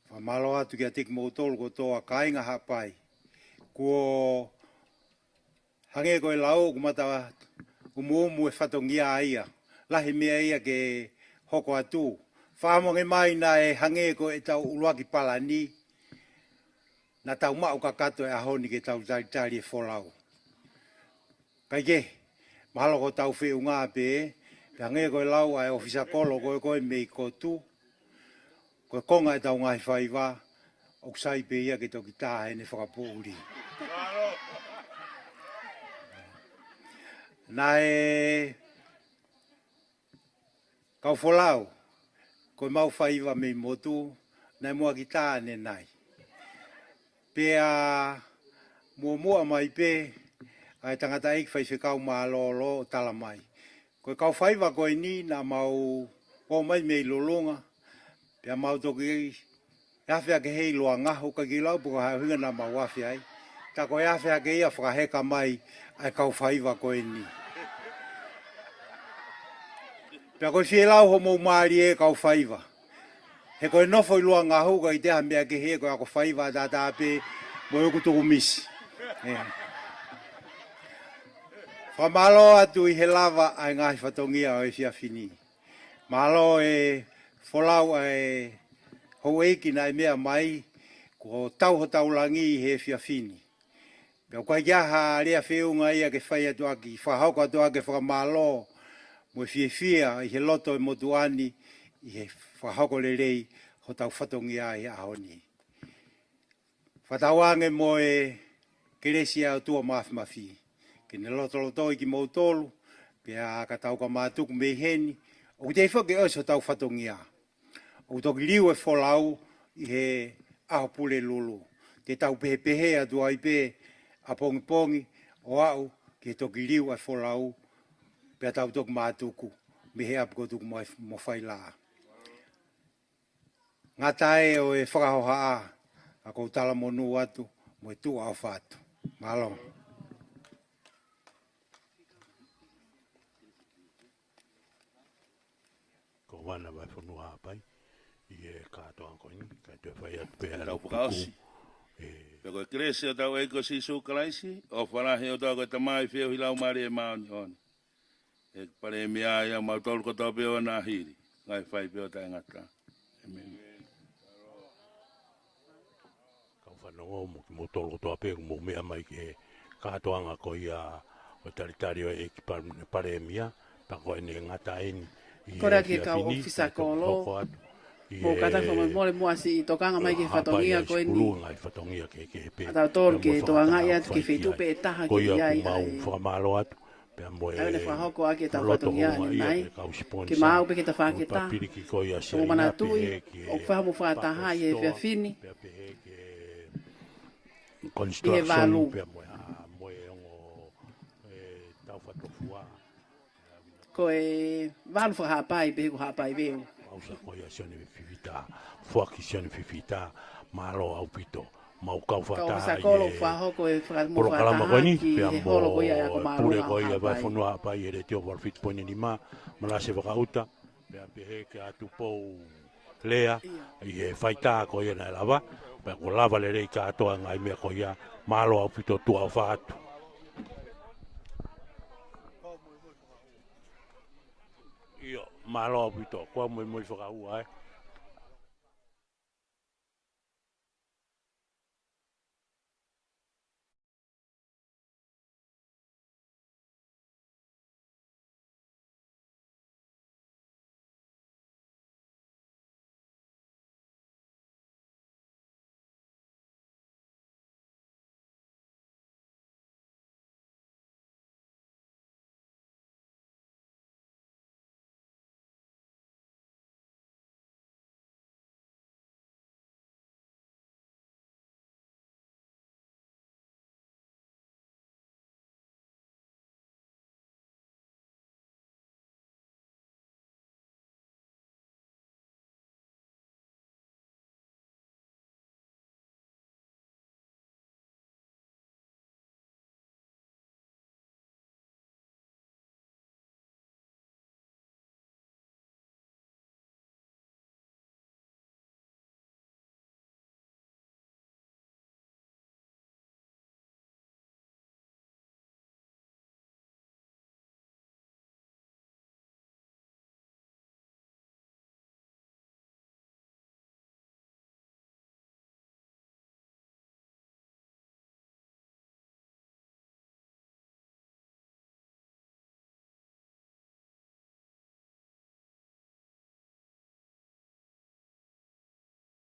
Fakamālō atu kiate kimoutolu kotoa kāinga Haʻapai. Kuo hangē ko e lau, ʻoku mata umuumu e fatongia ia. Lahi meʻa ia ke hoko atu. Fakaʻamu ange mai naʻe hangē ko ʻetau ʻuluaki palani, naʻa tau maʻu kakato e ʻaho ni ke tau talitali e folau. Kaikehe, mahalo ko hotau feʻunga pē, pea hangē ko e lau ʻa e ʻōfisa kolo ko ē ko ē mei Kotu, ko e konga ʻetau ngaahi faiva, ʻoku sai pē ia ke toki tā heʻene fakapoʻuli. Naʻe kau folau, ko e mau faiva mei motu, naʻe muʻaki tā ʻanenai. Pea muʻomuʻa mai pē ʻa e tangataʻeiki faifekau mālōlō ʻo tala mai, ko e kau faiva ko eni naʻa mau ō mai mei Lulunga, pea mau toki afe hake hei Loangahu, ʻikai ke lau pe ko e hā e ʻuhinga naʻa mau afe ai. Tā ko e afe hake ia fakaheka mai ʻa e kau faiva ko eni. Pea ko e fielau hoʻomou mālie kau faiva. He ko e nofo ʻi Loangahu ʻikai toe ʻi ai ha meʻa kehe, ko e ako faiva ʻataʻatā pē mo e uku tukumisi. ʻE. Fakamālō atu ʻi he lava ʻa e ngaahi fatongia ʻo e efiafi ni. Mālō e folau ʻa e houʻeiki naʻe meʻa mai, kuo tau hotau langi ʻi he efiafi ni. Pea ʻoku ʻikai ke ʻi ai ha lea feʻunga ia ke fai atu ʻaki, fakahoko atu ʻaki e fakamālō mo e fiefia ʻi he loto ʻo e motuʻa ni ʻi he fakahoko lelei hotau fatongia ʻi he ʻaho ni. Fakatauange mo e kelesi ʻa e ʻOtua Māfimafi ke ne lotolotoi kimoutolu, pea ka tau ka mātuku mei heni, ʻoku teʻeki foki ke ʻosi hotau fatongia. ʻOku toki liu e folau ʻi he ʻaho Pulelulu. Te tau pehepehē atu ai pē ʻapongipongi ʻo aʻu ki he toki liu e folau pea tau toki mātuku mei he ʻapi ko Tuku mo Failā. Ngata ē ʻo e fakahohaʻa, ʻa ʻoku ou talamonū atu mo e tuʻa ʻofa atu. Mālō. Ko Vana Vahefonua Haʻapai, ʻi he kātoanga ko eni, kae toe fai atu pē ʻa e tau fakaʻosi. Pea ko e kelesi ʻa hotau ʻEiki ko Sīsū Kalaisi, ʻofa lahi ʻa e ʻOtua ko e Tamai, feohi ʻa e Laumālie Māʻoniʻoni, ʻEiki Palēmia, ʻiate kimautolu kotoa pē ʻo ʻaho ni, kae fai pē ʻo taʻengata. ʻĒmeni. Kau fanongo mo kimoutolu kotoa pē ʻoku mou meʻa mai ki he kātoanga ko ia ʻo e talitali ʻo e ʻEiki Pal-, Palēmia, pea ko ʻene ngata eni ʻi he efiafi ni, ʻoku ou ʻofa atu ʻi he kātoanga fakamolemole muʻa siʻi tokanga mai ki he fatongia ko eni. Ngaahi fatongia kehekehe pē. ʻA tautolu ke tokangaʻi atu ki he feituʻu pē ʻe taha ke ʻi ai. Ko ia ʻoku mau fakamālō atu pea mo e loto houngaʻia ʻa e kau siponisā, ke maau pē ki he tafaʻaki ʻe taha. Ke mou manatuʻi ʻoku fai hoʻomou fakataha ʻi he efiafi ni. Pea pehē ki he construction pea mo e, ʻa, mo e ongo, e, tau fakatofua. Ko e valu fakahaʻapai pē ko Haʻapai Veu. Fakaʻusa ko ia Sione Fifita, foaki Sione Fifita, mālō ʻaupito. Mau kau fakataha ʻi he polokalama ko eni, pea mo e pule ko ia ʻa e Vahefonua Haʻapai ʻi he Letiō valu fitu poini nima, Manase Vakaʻuta, pea pehē kia Tupou Lea, ʻi he faitā ko ia naʻe lava, pea kuo lava lelei kātoa e ngaahi meʻa ko ia, mālō ʻaupito, tuʻa ʻofa atu. ʻIo, mālō ʻaupito, ko e muimui fakaua, ē.